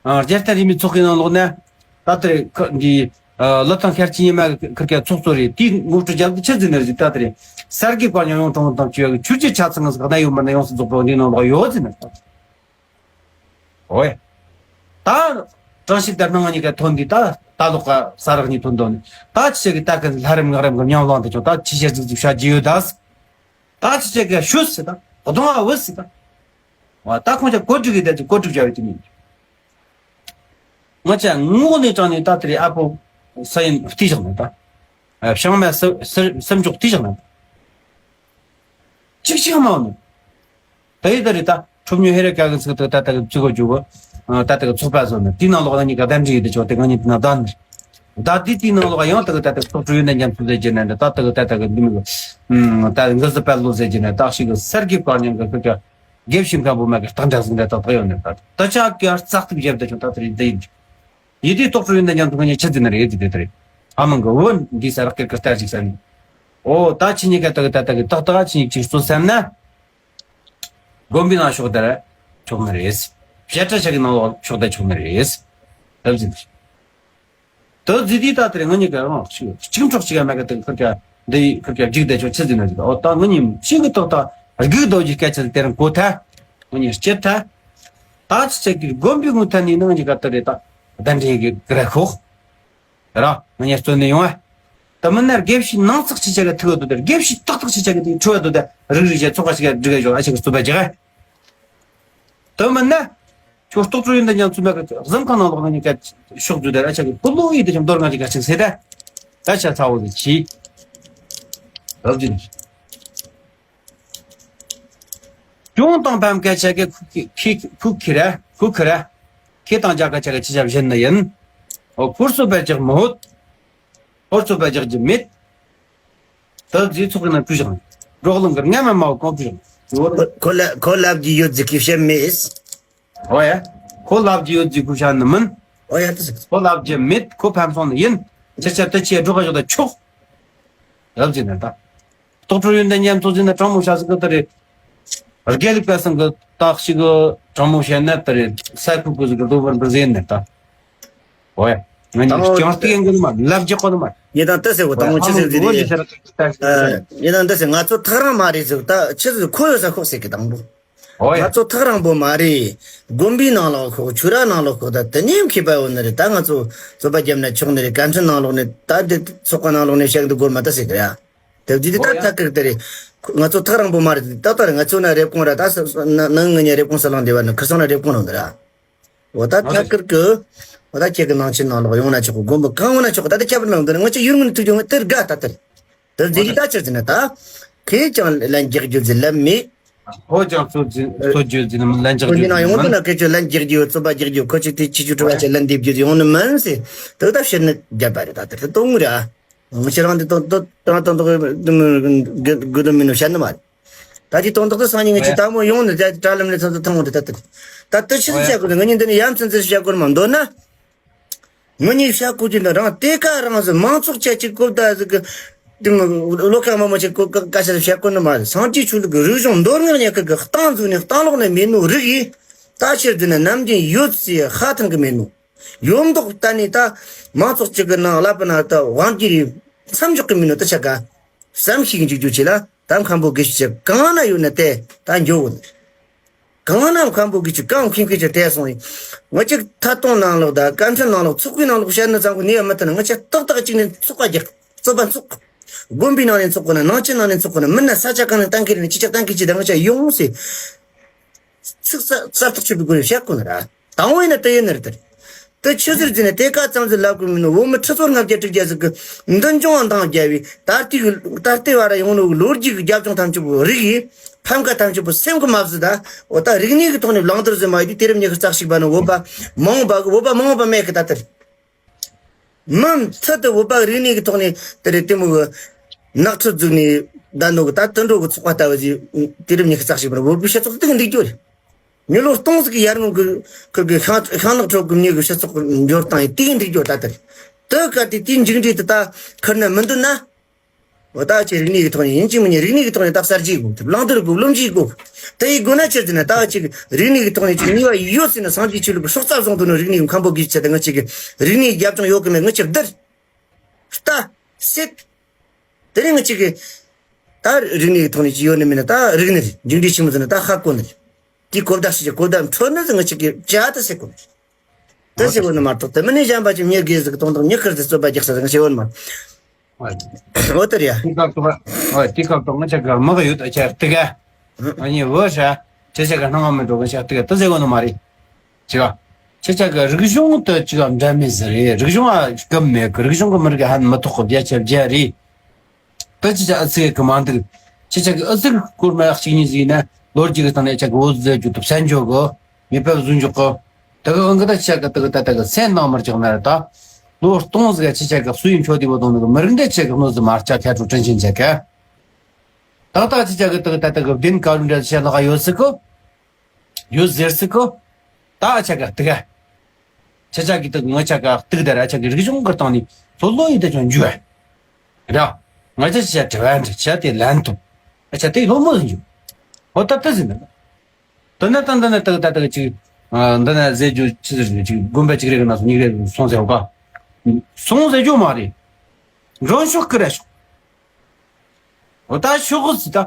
རྒྱལ་བསྟན་རིས་མེད་ཚོགས་ཀྱི་ནང་ལོགས་ནས་ད་ལྟར་འདི་ལི་ཐང་ཤར་ཕྱིན་ཉི་མ་ཁིར་ཀ་ཚོགས་གཙོ་རེད། དེའི་ངོ་སྤྲོད་རྒྱབ་ཏུ་ཆི་ཟིན་ནར་ཟིན་ད་ལྟར་གསར་གྱི་བཀའ་རྙིང་ཡོངས་གྲོང་དང་བཅས་ཆོས་ཀྱི་ཆ་ཚང་ཟག་ན་ཡོད་མ་ན་ཡོངས་སུ་རྫོགས་པ་འདིའི་ནང་ལོགས་ཡོད་ཟིན་ནར། ཨོ་ཡ། ད་གྲངས་ཤིག་ལྟར་སྣང་གཉིས་ཀ་ཐོན་འདི་ད་ད་ལོག་ག་ས་རག་གཉིས་ཐོན་འདོད་ནི་ད་ཅི་བྱེད་གི་ད་གི་ལྷ་རམ་ངག་རམ་གི་ཉམས་བླངས་དུ་ཆོག་ད་ཅི་བྱེད་ཟིག་ཟིག་བྱ་རྒྱུ་ཡོད་ད། ད་ཅི་བྱེད་གི་ཤོད་ཟེར་ད་གདོང་ཨ་བུ་ཟེར་ད། ད་ཁོང་ཅག་གོ་སྒྲིག་གི་ད་ཅི་གོ་སྒྲིག་བྱ་བའི་དུས་ནི། ང་ཅག་ངོགས་ནས་དྲངས་ནས་ད་དེ་རེད། ཨ་ཕོ་ས་ཡིན་བལྟས་བཞག་ནས་ད། བྱང་མ་སེམས་སེམས་སེམས་མཆོག་བལྟས་བཞག་ནས། གཅིག་གཅིག་མ་འོ་ནས། ད་ཡི་ད་རེད་ད། ཁྲོམ་ཉུལ་ཧེ་རེ་ཀ་གི་ཚིག་ཏུ་ད་ལྟ་གི་བཙུགས་གོ་རྒྱུ་གི། ད་ལྟ་གི་ཚོགས་པ་བཟོ་ནས་དེའི་ནང་ལོགས་ང་གཉིས་ཀ་གདན་འདྲེན་ཡོད་དེ་ཆོག་དེ་ང་གཉིས་དེ་ན་གདན་ནས། ད་དེ་དེའི་ནང་ལོགས་ཡང་ད་གི་ད་ལྟ་ཚོགས་གྲོས་ཡོད་ན་མཉམ་ཚུད་ཟེར་གྱི་ན་འདྲ། ད་ལྟ་གི་ད་ལྟ་གི་འདི་མི་གི། ད་འགི་ཟི་པད་ལོ་ཟེར་གྱི་ན་ད་ཞིག་གི་སར་གི་བཀའ་རྙིང་གི་ཁུར་གི། དགེ་བཤེས་མཁན་པོ་མ་གི་སྟག་འདྲ་ཟིག་འདྲ་ཏག་ཏག་ཡོད་ནི་ད། ད་ཆ་གི་རྩ་གཏུག་བརྒྱབ་ད་ཆོག་ད་དེ་རེད་འདི་ཡིན། ཡི་དེའི་རྟོགས་སྤྲོ་ཡོད་ན་མཉམ་དུ་ང་གཉིས་ཆི་ཟིན་ན་རེད་ཟེར་དེ་ད་རེད། ཨ་མང་གི་བོད་འདི་ས་རག་གི་ཀི་ལྟར་ཅིག་ས་ནི། ཨོ་ད་ཁྱེད་གཉིས་ཀ་ད་གི་ད་ད་གི་ཏག་ཏག་ཁྱེད་གཉིས་ཅིག་རྩོད་སེམས་ན། དགོན་པའི་ནང་ཤོག་དར་ཆོག་ནི་རེད། བཤད་གྲྭ་ཆ་གི་ནང་ལོགས་ཤོག་དར་ཆོག་ནི་རེད། ལབ་ཟིན། དོ་རྫི་དེ་ད་དེར་ང་གཉིས་ཀ་རང་གཅིག་གཅིག་འཕྲོག་གཅིག་ཡ་མེད་གི་དེ་ཁུར་ཀ་འདི་ཁུར་ཀ་རྒྱུག་བསྡད་ཆོག་ཆི་ཟིན་ན་ཟིན། ཨོ་ད་ང་གཉིས་གཅིག་གི་ཐོག་ད་རྒྱུག་རྡོ་རྗེ་སྐད་ཆ་དེ་རང་གོ་ཐལ། ང་གཉིས་སྐྱེད་ཐལ། ད་ཅི་ཆེ་གི་དགོན་པའི་ངོས་ཐད་ནས་ནང་གི་ག་ད་རེད་ད་གདན་འདྲེན་གི་གི་ར་ཤོག་ར་ང་གཉིས་བརྩོན་ནས་ཡོང་ཨ། ད་མི་སྣར་དགེ་བཤེས་ནང་ཚགས་ཆི་ཆ་གི་ཐུག་བ་དུ་དེར་དགེ་བཤེས་ཏག་ཏག་ཆི་ཆ་གི་དེ་ཁྲོ་བ་དུ་དེ་རིག་རིག་བྱས་ཚོགས་ཁ་ཞིག་ག་སྒྲིག་ག་ཞོག་ཨ་ཆ་གི་རྩོད་པ་རྒྱག་ཨ། དོན་མིན་ན། ཁྱོད་རྟོགས་སྤྲོ་ཡོན་ཏན་རྒྱ་མཚོ་མ་གི་གཟིམ་ཁང་ནང་ལོགས་ང་གཉིས་ཀ་ཕྱོགས་བསྡུས་ད་ར་ཆ་གི་ཕུ་ལོ་ཡི་དེ་ཀྱང་མདོར་ང་གཅིག་ག་གཅིག་ཟེར་ད། ད་ཆ་ཚ་བོ་གི་ཆི། རབ་ཀྱི་ནི། གྱོང་དང་ཕམ་སྐད་ཆ་གི་ཁུ་ཁི་ཁི་ཁུ་ཁི་ར་ཁུ་ཁི་ར། ཁི་དང་རྒྱ་ག་ཆ་གི་ཆི་ཆ་བཞིན་ནི་ཡིན། ཨོ་ཁུར་སོ་པ་ཅག་མི་ཧོད། ཧོར་ཚོ་པ་རྒྱག་རྒྱུ་མེད། ད་རྫིས་ཚོགས་ཀྱི་ནང་བྲུས་བཞག་ནས་འབྲོག་གླིང་གི་སྔ་མ་མའོ་གང་བྲུས་བཞག་ནས། ཁོ་ལ་ཁོ་ལབ་རྒྱུ་ཡོད་རྫི་ཁི་བཤད་མེད། ཨོ་ཡ། ཁོ་ལབ་རྒྱུ་ཡོད་རྫི་ཁུ་བཤད་ནི་མིན། ཨོ་ཡ་ད་ཟིག་ཁོ་ལབ་རྒྱུ་མེད་ཁོ་ཕམ་སོང་ནི་ཡིན། ཆེ་ཆེ་ད་ཆེ་འབྲོག་ག་ཞོག་ད་ཆོག་ལབ་རྫི་ནི་ད། རྟོགས་སྤྲོ་ཡོན་ཏན་མཉམ་ཚོགས་ཟིན་ན་དྲང་མོ་བྱ་ཟིག་གི་ད་རེད། དགེ་ལུགས་པ་སང་གི་རྟགས་ཤིག་གི་དྲང་མོ་བཤད་ན་ད་རེད་ས་ཁུག་གི་ཟིག་གི་རྡོ་བར་འབུར་ཟེར་ནི་ད། ཨོ་ཡ། ང་གཉིས་ཀྱང་སྟེ་ཡང་གི་ནི་མ་ལབ་རྒྱག་གོ་ནི་མ། ངས་དང་ད་ཟེར་བ་དང་མོ་ཆི་ཟེར་ཟེར་རེད། ངས་དང་ད་ཟེར་ང་ཚོ་ཐག་རང་མ་རེད་ཟེར་ད་ཆི་ཟེར་ཁོ་ཡོད་ས་ཁོག་ཟེར་གི་དང་པོ། ཨོ་ཡ། ང་ཚོ་ཐག་རང་པོ་མ་རེད། དགོན་པའི་ནང་ལོགས་ཁོག་ཆོས་ར་ནང་ལོགས་ཁོག་ད་དེ་ནས་མཁས་པ་ཡོད་ནི་རེད། ད་ང་ཚོ་རྩོད་པ་རྒྱབ་ན་ཆོག་ནི་རེད། བཀའ་འཕྲིན་ནང་ལོགས་ནས་ད་དེ་ཚོགས་པ་ནང་ལོགས་ནས་བཤད་གི་འདུག་དགོས་མ་ད་ཟེར་གི་ར། དེ་བརྒྱུད་དེ་ད་ཨོ་ཡ། ཐག་གིར་དེ་རེད། ང་ཚོ་ཐག་རིང་པོ་མ་རེད། ད་ལྟ་རེད། ང་ཚོ་ན་རེབ་གོང་ར་ད་ས་ན་ནང་ངི་ཉ་རེབ་གོང་ས་ལང་བདེ་བ་ནི་ཁ་སང་ན་རེབ་གོང་ལང་དེ་ར། འོ་ད་ཐག་གིར་གི། འོ་ད་ཁྱེད་ཀྱི་ནང་ཆེན་ནང་ལོག་ཡོང་ན་ཆོག་གི། དགོན་པ་གང་འོང་ན་ཆོག་གི། ད་ལྟ་ཁྱབ་པར་ནང་དུ་ང་ཚོ་ཡུལ་ངོས་ནས་ཐུག་ཡོང་དེར་དགའ་ད་དེར། དེ་རྫི་རི་ད་ཆེར་ཟིན་ན་ད། ཁོས་ཀྱང་ལན་རྒྱག་རྒྱུ་ཟིན་ལབ་མེད། ཧོ་ཅང་ཚོ་ཚོ་རྒྱུ་ཟིན་ལན་རྒྱག་ཁོ་རྒྱུ་འདི་ན་ཡོང་དུ་ན་སྐད་ཆ་ལན་རྒྱག་རྒྱུ་ཡོད། རྩོད་པ་རྒྱག་རྒྱུ་ཁོ་ཅིག་དེ་ཆི་ཆུ་གྲུ་བ་ཆེ་ལན་འདེབས་རྒྱུ་ཡོང་ནི་མིན་ཟེར། དེ་ད་བཤད་ནི་རྒྱབ་པ་རེད། ད་དེར་དེ་གཏོང་ངུ་ར། ང་ཁྱེད་རང་འདི་དོན་དོན་དོན་དོན་དག་དགོས་དོན་མིན་ནོ་བཤད་ནི་མ་རེད། ད་ཅི་དོན་དག་ཏུ་སང་ཉིན་ངས་ཅི་ལྟ་མོ་ཡོང་ནི་ད་ཅི་དྲ་ལམ་ནས་ཚང་ཚང་ཐང་འོང་དེ་ད་ད་ད་ད་ཆི་ཟིག་བཤད་དགོས། ང་གཉིས་འདི་ནས་ཡ་མཚན་ཚན་བཤད་དགོས་མ་འདོད་ན། ང་གཉིས་བཤད་དགོས་ཀྱི་འདི་རང་དེ་ག་རང་ཟིག་མང་ཚོགས་ཆ་གཅིག་གོ་ད་ཟིག་གི་དེ་ལོ་ཁ་མ་མ་ཆེ་གོ་ཀ་ཀ་ཤ་བཤད་དགོས་ནི་མ་རེད། སངས་རྒྱས་ཆོས་ལུགས་ཀྱི་རིག་གཞུང་མདོ་སྔགས་ཉག་གི་གི་རྟང་འཛུགས་ནས་རྟང་ལོག་ནས་མེད་ནོ་རིག་ཡིན། ད་ཕྱིར་འདི་ནས་ནམ་རྒྱུན་ཡོད་ཟེར་ཧ་ཐང་གི་མེད་ནོ། ཡོད་མདོག་ལྟ་ནས་ད་མང་ཚོགས་གཅིག་གི་ནང་ལབ་པ་ན་ད་དབང་གི་རེད་མཚམས་འཇོག་གི་མིན་ནོ། ད་ཆ་ག་བསམ་ཤེས་ཀྱི་འཇུག་རྒྱུ་ཆེ་ལ་ད་མཁན་པོ་དགེ་བཤེས་ཆེ་གང་ན་ཡོད་ན་དེ་ད་འགྱོ་འོ་ནི། གང་ན་མཁན་པོ་དགེ་བཤེས་གང་མཁྱེན་མཁན་ཆེ་དེ་སོང་ཡིན། ང་ཅིག་ཐད་གཏོང་ནང་ལོག་ད་བཀའ་འཕྲིན་ནང་ལོག་ཚོགས་པའི་ནང་ལོག་བཤད་ན་ཙམ་གི་ནི་ཡང་མི་ཐུབ་ན། ང་ཅག་ཏག་ཏག་ཅིག་ནས་ཚོགས་པ་རྒྱག་རྩོད་པ་འཚོགས། དགོན་པའི་ནང་ནས་འཚོགས་དགོས་ན་ནང་ཆེན་ནང་ནས་འཚོགས་དགོས་ན་མིན་ན་ས་ཆ་གང་ནས་གཏན་འཁེལ་ནས་ཅི་ཆག་གཏན་འཁེལ་ཅིག་ད་ང་ཅག་ཡོང་ཟེར། ཚིག་གསར་གསར་ཐག་ཆོད་པའི་སྒོ་ནས་བཤད་དགོས་ནི་ར། དང་བོ་ཡིན་ན་དེ་ཡིན་ནི་རེད་དེ། དེ་ཆི་ཟེར་ཟེར་ནས་དེ་ག་ཙམ་ཟིག་ལབ་དགོས་མིན་ནོ། བོད་མི་ཁྲི་ཚོ་ལྔ་བརྒྱ་དྲུག་བརྒྱ་ཟིག་གི་མདུན་ལྗོངས་འདང་རྒྱབ་བའི་ད་ལྟའི་གི་ད་ལྟའི་བར་ཡོང་ནོ་གི་ལོ་རྒྱུས་ཀྱི་རྒྱབ་ལྗོངས་ཐམས་ཅད་པོ་རིག་ཡིན། ཕམ་ཁ་ཐམས་ཅད་པོ་སེམས་གི་མ་བཟོད་ད། འོ་ད་རིག་གནས་ཀྱི་ཐོག་ནས་བླང་དོར་ཟེར་མ་ཡོད་དུས་དུས་རབས་ཉི་ཤུ་རྩ་གཅིག་པ་ནི་བོད་པ་མ་འོངས་པ་གི་བོད་པ་མ་འོངས་པ་མེད་གི་ད་ལྟར། མུ་མཐུད་དུ་བོད་པ་རིག་གནས་ཀྱི་ཐོག་ནས་དེ་རེད། དེ་མོ་གི་ནག་ཁྲོད་བཙུགས་ནས་བསྡད་ནོ་གི་ད་དུད་འགྲོ་གི་ཚོགས་པ་ལྟ་བུ་ཞིག་དུས་རབས་ཉི་ཤུ་རྩ་གཅིག་པར་བོད་པའི་སྤྱི་ཚོགས་སྟེང་འདུག་རྒྱུ་རེད། མི་ལོ་སྟོང་ཟིག་གི་ཡར་སྔོན་གི་ཁུར་གི་ཤིང་ཤིང་ནག་ཁྲོད་གི་མྱི་གི་སྤྱི་ཚོགས་གི་འབྱོར་སྟངས་ཡིན་དེ་འདྲ་འགྱོ་ད་ལྟར། དེ་ག་དེ་དེའི་མཇུག་འབྲས་དེ་ད་ཁུར་ན་མི་འདོད་ན། འོ་ད་ཅིག་རིག་གནས་ཀྱི་ཐོག་ནས་ཡིན་གཅིག་མིན་གཉིས་རིག་གནས་ཀྱི་ཐོག་ནས་ད་གསར་བརྗེ་དགོས། བླང་དོར་དགོས། བློ་འབྱེད་དགོས། དེ་ཡི་སྒོ་ན་ཆི་ཟེར་ན་ད་ཅིག་རིག་གནས་ཀྱི་ཐོག་ནས་ཅིག་ནུས་པ་ཡོད་ཟེར་ན་སངས་རྒྱས་ཆོས་ལུགས་ཀྱི་སྲོག་རྩ་བཟུང་ཐུབ་ནོ་རིག་གནས་ཀྱི་མཁན་པོ་དགོས་ཆེད་དུ་ང་ཅིག་རིག་གནས་རྒྱབ་ལྗོངས་ཡོད་གི་མེད་ང་ཅིག་བསྡུར། ལྟ། སེལ། དེ་རིང་ང་ཅིག་གི་ད་རིག་གནས་ཀྱི་ཐོག་ནས་ཅིག་ཡོད་ནི་མིན་ན་ད་རིག་ནི་རེད། མཇུག་འབྲས་ཆི་མོ་ཟེར་ན་ད་ཧ་གོ་ནི་རེད། དེའི་གོ་བརྡ་ཞིག་གི་གོ་བརྡ་འཕྲོད་ནི་ཟེར་ང་ཅིག་གི་བྱ་དེ་ཟེར་གོ་ནི་རེད། དེ་ཟེར་གོ་ནི་མ་གཏོགས་དེ་མིན་ནི་གཞན་པ་ཅིག་མྱི་དགེ་ཟིག་གི་དོན་དག་མྱི་ཁུར་ཟིག་རྩོད་པ་རྒྱག་ས་ཟིག་ང་ཞེ་བོ་ནི་མ་རེད། འོ་དེ་རེད་ཡ། དེའི་སྐབས་དུ་འོ་དེའི་སྐབས་དུ་ང་ཅག་གི་དམག་ཡོད་ཨ་ཅག་དེ་ག་ཨ་ནི་བོ་ཧྲ་ཁྱེད་ཅག་གི་སྣང་བ་མི་འགྲོ་གི་ཤག་དེ་ག་དེ་ཟེར་གོ་ནི་མ་རེད། ཅི་ག་ཁྱེད་ཅག་གི་རིག་གཞུང་དུ་ཅི་ག་འདྲ་མེད་ཟེར་རེད། རིག་གཞུང་ཨ་སྐབས་མེད་གི་རིག་གཞུང་གི་མི་རིགས་ཧ་མི་ཐོག་གི་བརྒྱ་ཆ་བརྒྱ་རེད། ད་ཅི་ཅག་ཨ་ཙི་གི་མ་འདུག་ཁྱེད་ཅག་གི་ཨ་ཙི་གི་སྐོར་མ་གཅིག་གཉིས་ཟིག་ཡིན་ན་ལོ་རྒྱུས་གི་སྟེང་ནས་ཅག་གི་འོ་ཟེར་རྒྱུ་དུ་བསམ་འཇོག་གི་མི་ཕབ་བཟུང་འཇོག་གི་དེ་གི་འོན་གི་ད་ཆ་གི་དེ་གི་ད་དེ་གི་སེམས་ནང་མར་ཅག་ན་རེ་ད། ལོ་སྟོང་ཟིག་ཆ་ཆ་གི་སུ་ཡིན་ཆོག་དེ་བོ་དང་ནི་གི་མི་རིགས་འདྲ་ཆ་གི་གནོད་ཟི་མར་ཆ་ཁ་དྲུག་དྲིན་ཆེན་ཆ་གི་ད་ད་ཆ་ཆ་གི་དེ་གི་ད་དེ་གི་བདེན་ག་རུ་འདྲ་ཆ་ལ་ག་ཡོད་སི་གི་ཡོད་ཟེར་སི་གི་ད་ཆ་གི་དེ་གི་ཆ་ཆ་གི་དེ་གི་ང་ཆ་གི་དེ་གི་ད་ར་ཆ་གི་རིག་གཞུང་གི་སྟེང་ནས་ལྷོད་ལྷོད་ཡིན་ད་ཆོག་འཇུ་བ་ར། ང་ཆ་ཆ་དྲི་བ་འདྲ་ཆ་དེ་ལན་དུ་ཆ་དེ་ལྷོད་མོ་ཟིན་འཇུ་ཧོ་ད་དེ་ཟིན་ན། དེ་ནས་ད་འདི་ནས་ཏག་ཏག་ཏག་ཅིག་ཨ་འདི་ནས་ཟེར་རྒྱུ་ཅི་ཟེར་རྒྱུ་ཅིག་དགོན་པ་ཅིག་རེ་གི་ནང་སོང་གཉིས་རེ་སོང་ཟེར་བ་ཀ་སོང་ཟེར་རྒྱུ་མ་རེད། མགྲོན་ཤོག་ཁུར་ར་ཤོག་འོ་ད་ཤོག་ཟི་ད་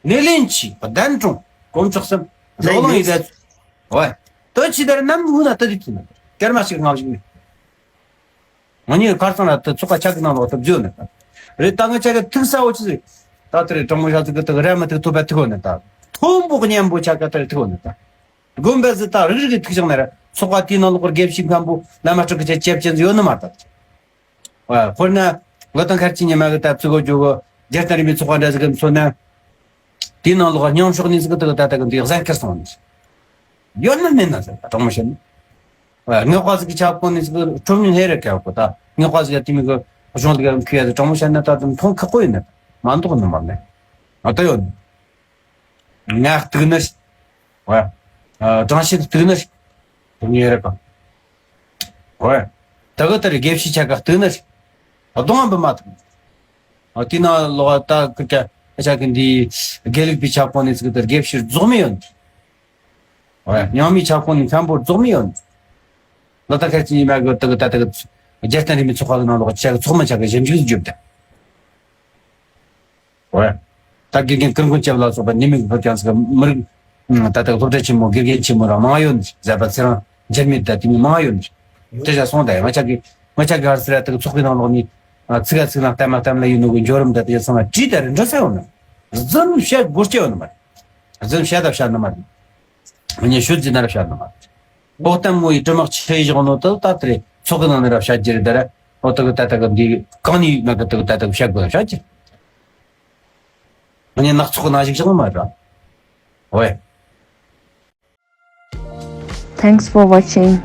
ནེ་ལེན་ཆི་བདན་ཀྲུང་དཀོན་མཆོག་གསུམ་རོགས་ལང་ཡི་ཟེར། ཝེ་དེ་ཅི་ལྟར་ནམ་འུ་ན་ཏི་རིག་ཐུ་ན་སྐར་མ་ཞིག་ངམ་ཞིག་ནས། ང་གཉིས་ཁར་སང་ལ་དུ་ཚོགས་ཁ་ཆག་གི་ནང་ལོག་ཏུ་བརྗོད་ནས་ད། རེད་ད་ང་ཆ་གི་ཐུག་ས་འོ་ཆི་ཟིག་ད་དེ་རེད་དྲང་མོ་ཤ་ཚིག་གི་དུ་ར་མི་ཐུག་ཐུབ་པ་ཐུག་འོ་ནས་ད། མཐོན་པོ་གཉན་པོ་ཆ་ག་དེ་རེད་ཐུག་འོ་ནས་ད། དགོན་པ་ཟི་ད་རིག་རིག་གི་ཐུག་ཅང་ནས་ར་ཚོགས་པ་དེའི་ནང་ལོག་གི་དགེ་བཤེས་མཁན་པོ་བླ་མ་སྤྲུལ་གི་ཆ་ཅེབ་ཅན་ཟི་ཡོད་ནི་མ་ད། ཨ་དཔེར་ན་ང་དང་ཁར་ཅི་ཉི་མ་གི་ད་ཚིག་གོ་ཇོ་གོ་རྒྱལ་བསྟན་རིས་མེད་ཚོགས་པ་འདྲ་ཟིག་གི་མཚོན་ན། དེའི་ནང་ལོག་མཉམ་ཞོག་ནས་ཟིག་ད་ད་ད་གི་འདི་གཟན་ཁར་སོང་ནས། ཡོད་ན་མེད་ན་ཟེར་དྲང་མོ་བཤད་ན། ངག་པ་ཟིག་གི་ཆབ་ཁོང་ནས་ཟིག་ཁྲོམ་ཉུང་ཧེ་རེ་ཁེ་བ་གོ་ད་ངག་པ་ཟིག་ཡ་དེ་མི་གི་གཞུང་འདི་ག་མཁས་ཡ་ཟིག་དྲང་མོ་བཤད་ན་ད་དུང་མཐོང་ཁག་པོ་ཡིན་ན་མ་འདུག་ནི་མ་ནས་ང་ད་ཡོད་ནི། ངག་གཏུག་ནི། ཝ། ཨ་དྲང་ཤེས་གཏུག་ནི། དུ་ཉེ་རེ་ག་ཝ། ད་གི་ད་རེ་དགེ་བཤེས་ཆ་ག་གཏུག་ནི། གདོང་བ་མ་ཐུབ། ཨ་དེ་ན་ལོག་ད་ཀི་ཀ་ཨ་ཆ་གི་འདི་དགེ་ལུགས་པའི་ཆབ་ཁོང་ནས་ཚིག་ད་དགེ་བཤེས་རྫོགས་མི་ཡོད། ཝ། རྙིང་མའི་ཆབ་ཁོང་ནས་མཁན་པོ་རྫོགས་མི་ཡོད། ལ་ད་ཁ་ཅི་ཡིན་མ་གི་ད་གི་ད་ད་གི་རྒྱལ་བསྟན་རིས་མེད་ཚོགས་པ་གི་ནང་ལོག་ཆ་གི་ཚོགས་མི་ཆ་གི་ཞིབ་འཇུག་བརྒྱབ་ད། ཝེ། ད་དགེ་རྒན་ཀུན་མཁྱེན་ལ་སོགས་པ་ཉི་མའི་བོད་ཀྱང་ཚིག་མི་རིགས། ད་ལྟ་སློབ་གྲྭ་ཆེན་མོ་དགེ་རྒན་ཆེན་མོ་རང་མང་ཡོད་ཟེར་བ་ཚེ་རང་འཇར་མི་ད་དེ་མི་མང་ཡོད། དེ་བྱ་སོང་ད་ང་ཅག་གི་ང་ཅག་གི་ཧར་སི་ར་ད་ཚོགས་པའི་ནང་ལོགས་ནི་ཚིག་ག་ཚིག་ནང་གཏམ་མ་གཏམ་ལ་ཡིན་ནོ་གི་འབྱོར་རམ་ད་དེ་ཚང་མ་བྲིས་ད་རེ་འདྲ་ས་ཡོད་ན། རྫུན་བཤད་དགོས་སྐྱེ་ཡོད་ནི་མ་རེད། རྫུན་བཤད་ད་བཤད་ནི་མ་རེད། ངས་ཤོད་ཟིན་ན་ར་བཤད་ནི་མ་རེད། ཨོ་གཏམ་མོ་ཡི་དྲི་མ་ཆེ་བཞག་ནོ་ད་ད་དེ་རེད་ཚོགས་གི་ནང་ནས་ར་བཤད་རྒྱུ་རེད་ད་ར། ཨོ་ད་གི་ད་ད་གི་འདི་གང་ནས་མ་གི་ད་གི་ད་ད་གི་བཤད་དགོས་བཤད་ཀྱི། ངས་ནག་ཚོགས་ནང་ཞིག་བཞག་མ་ར། ཝེ། Thanks for watching.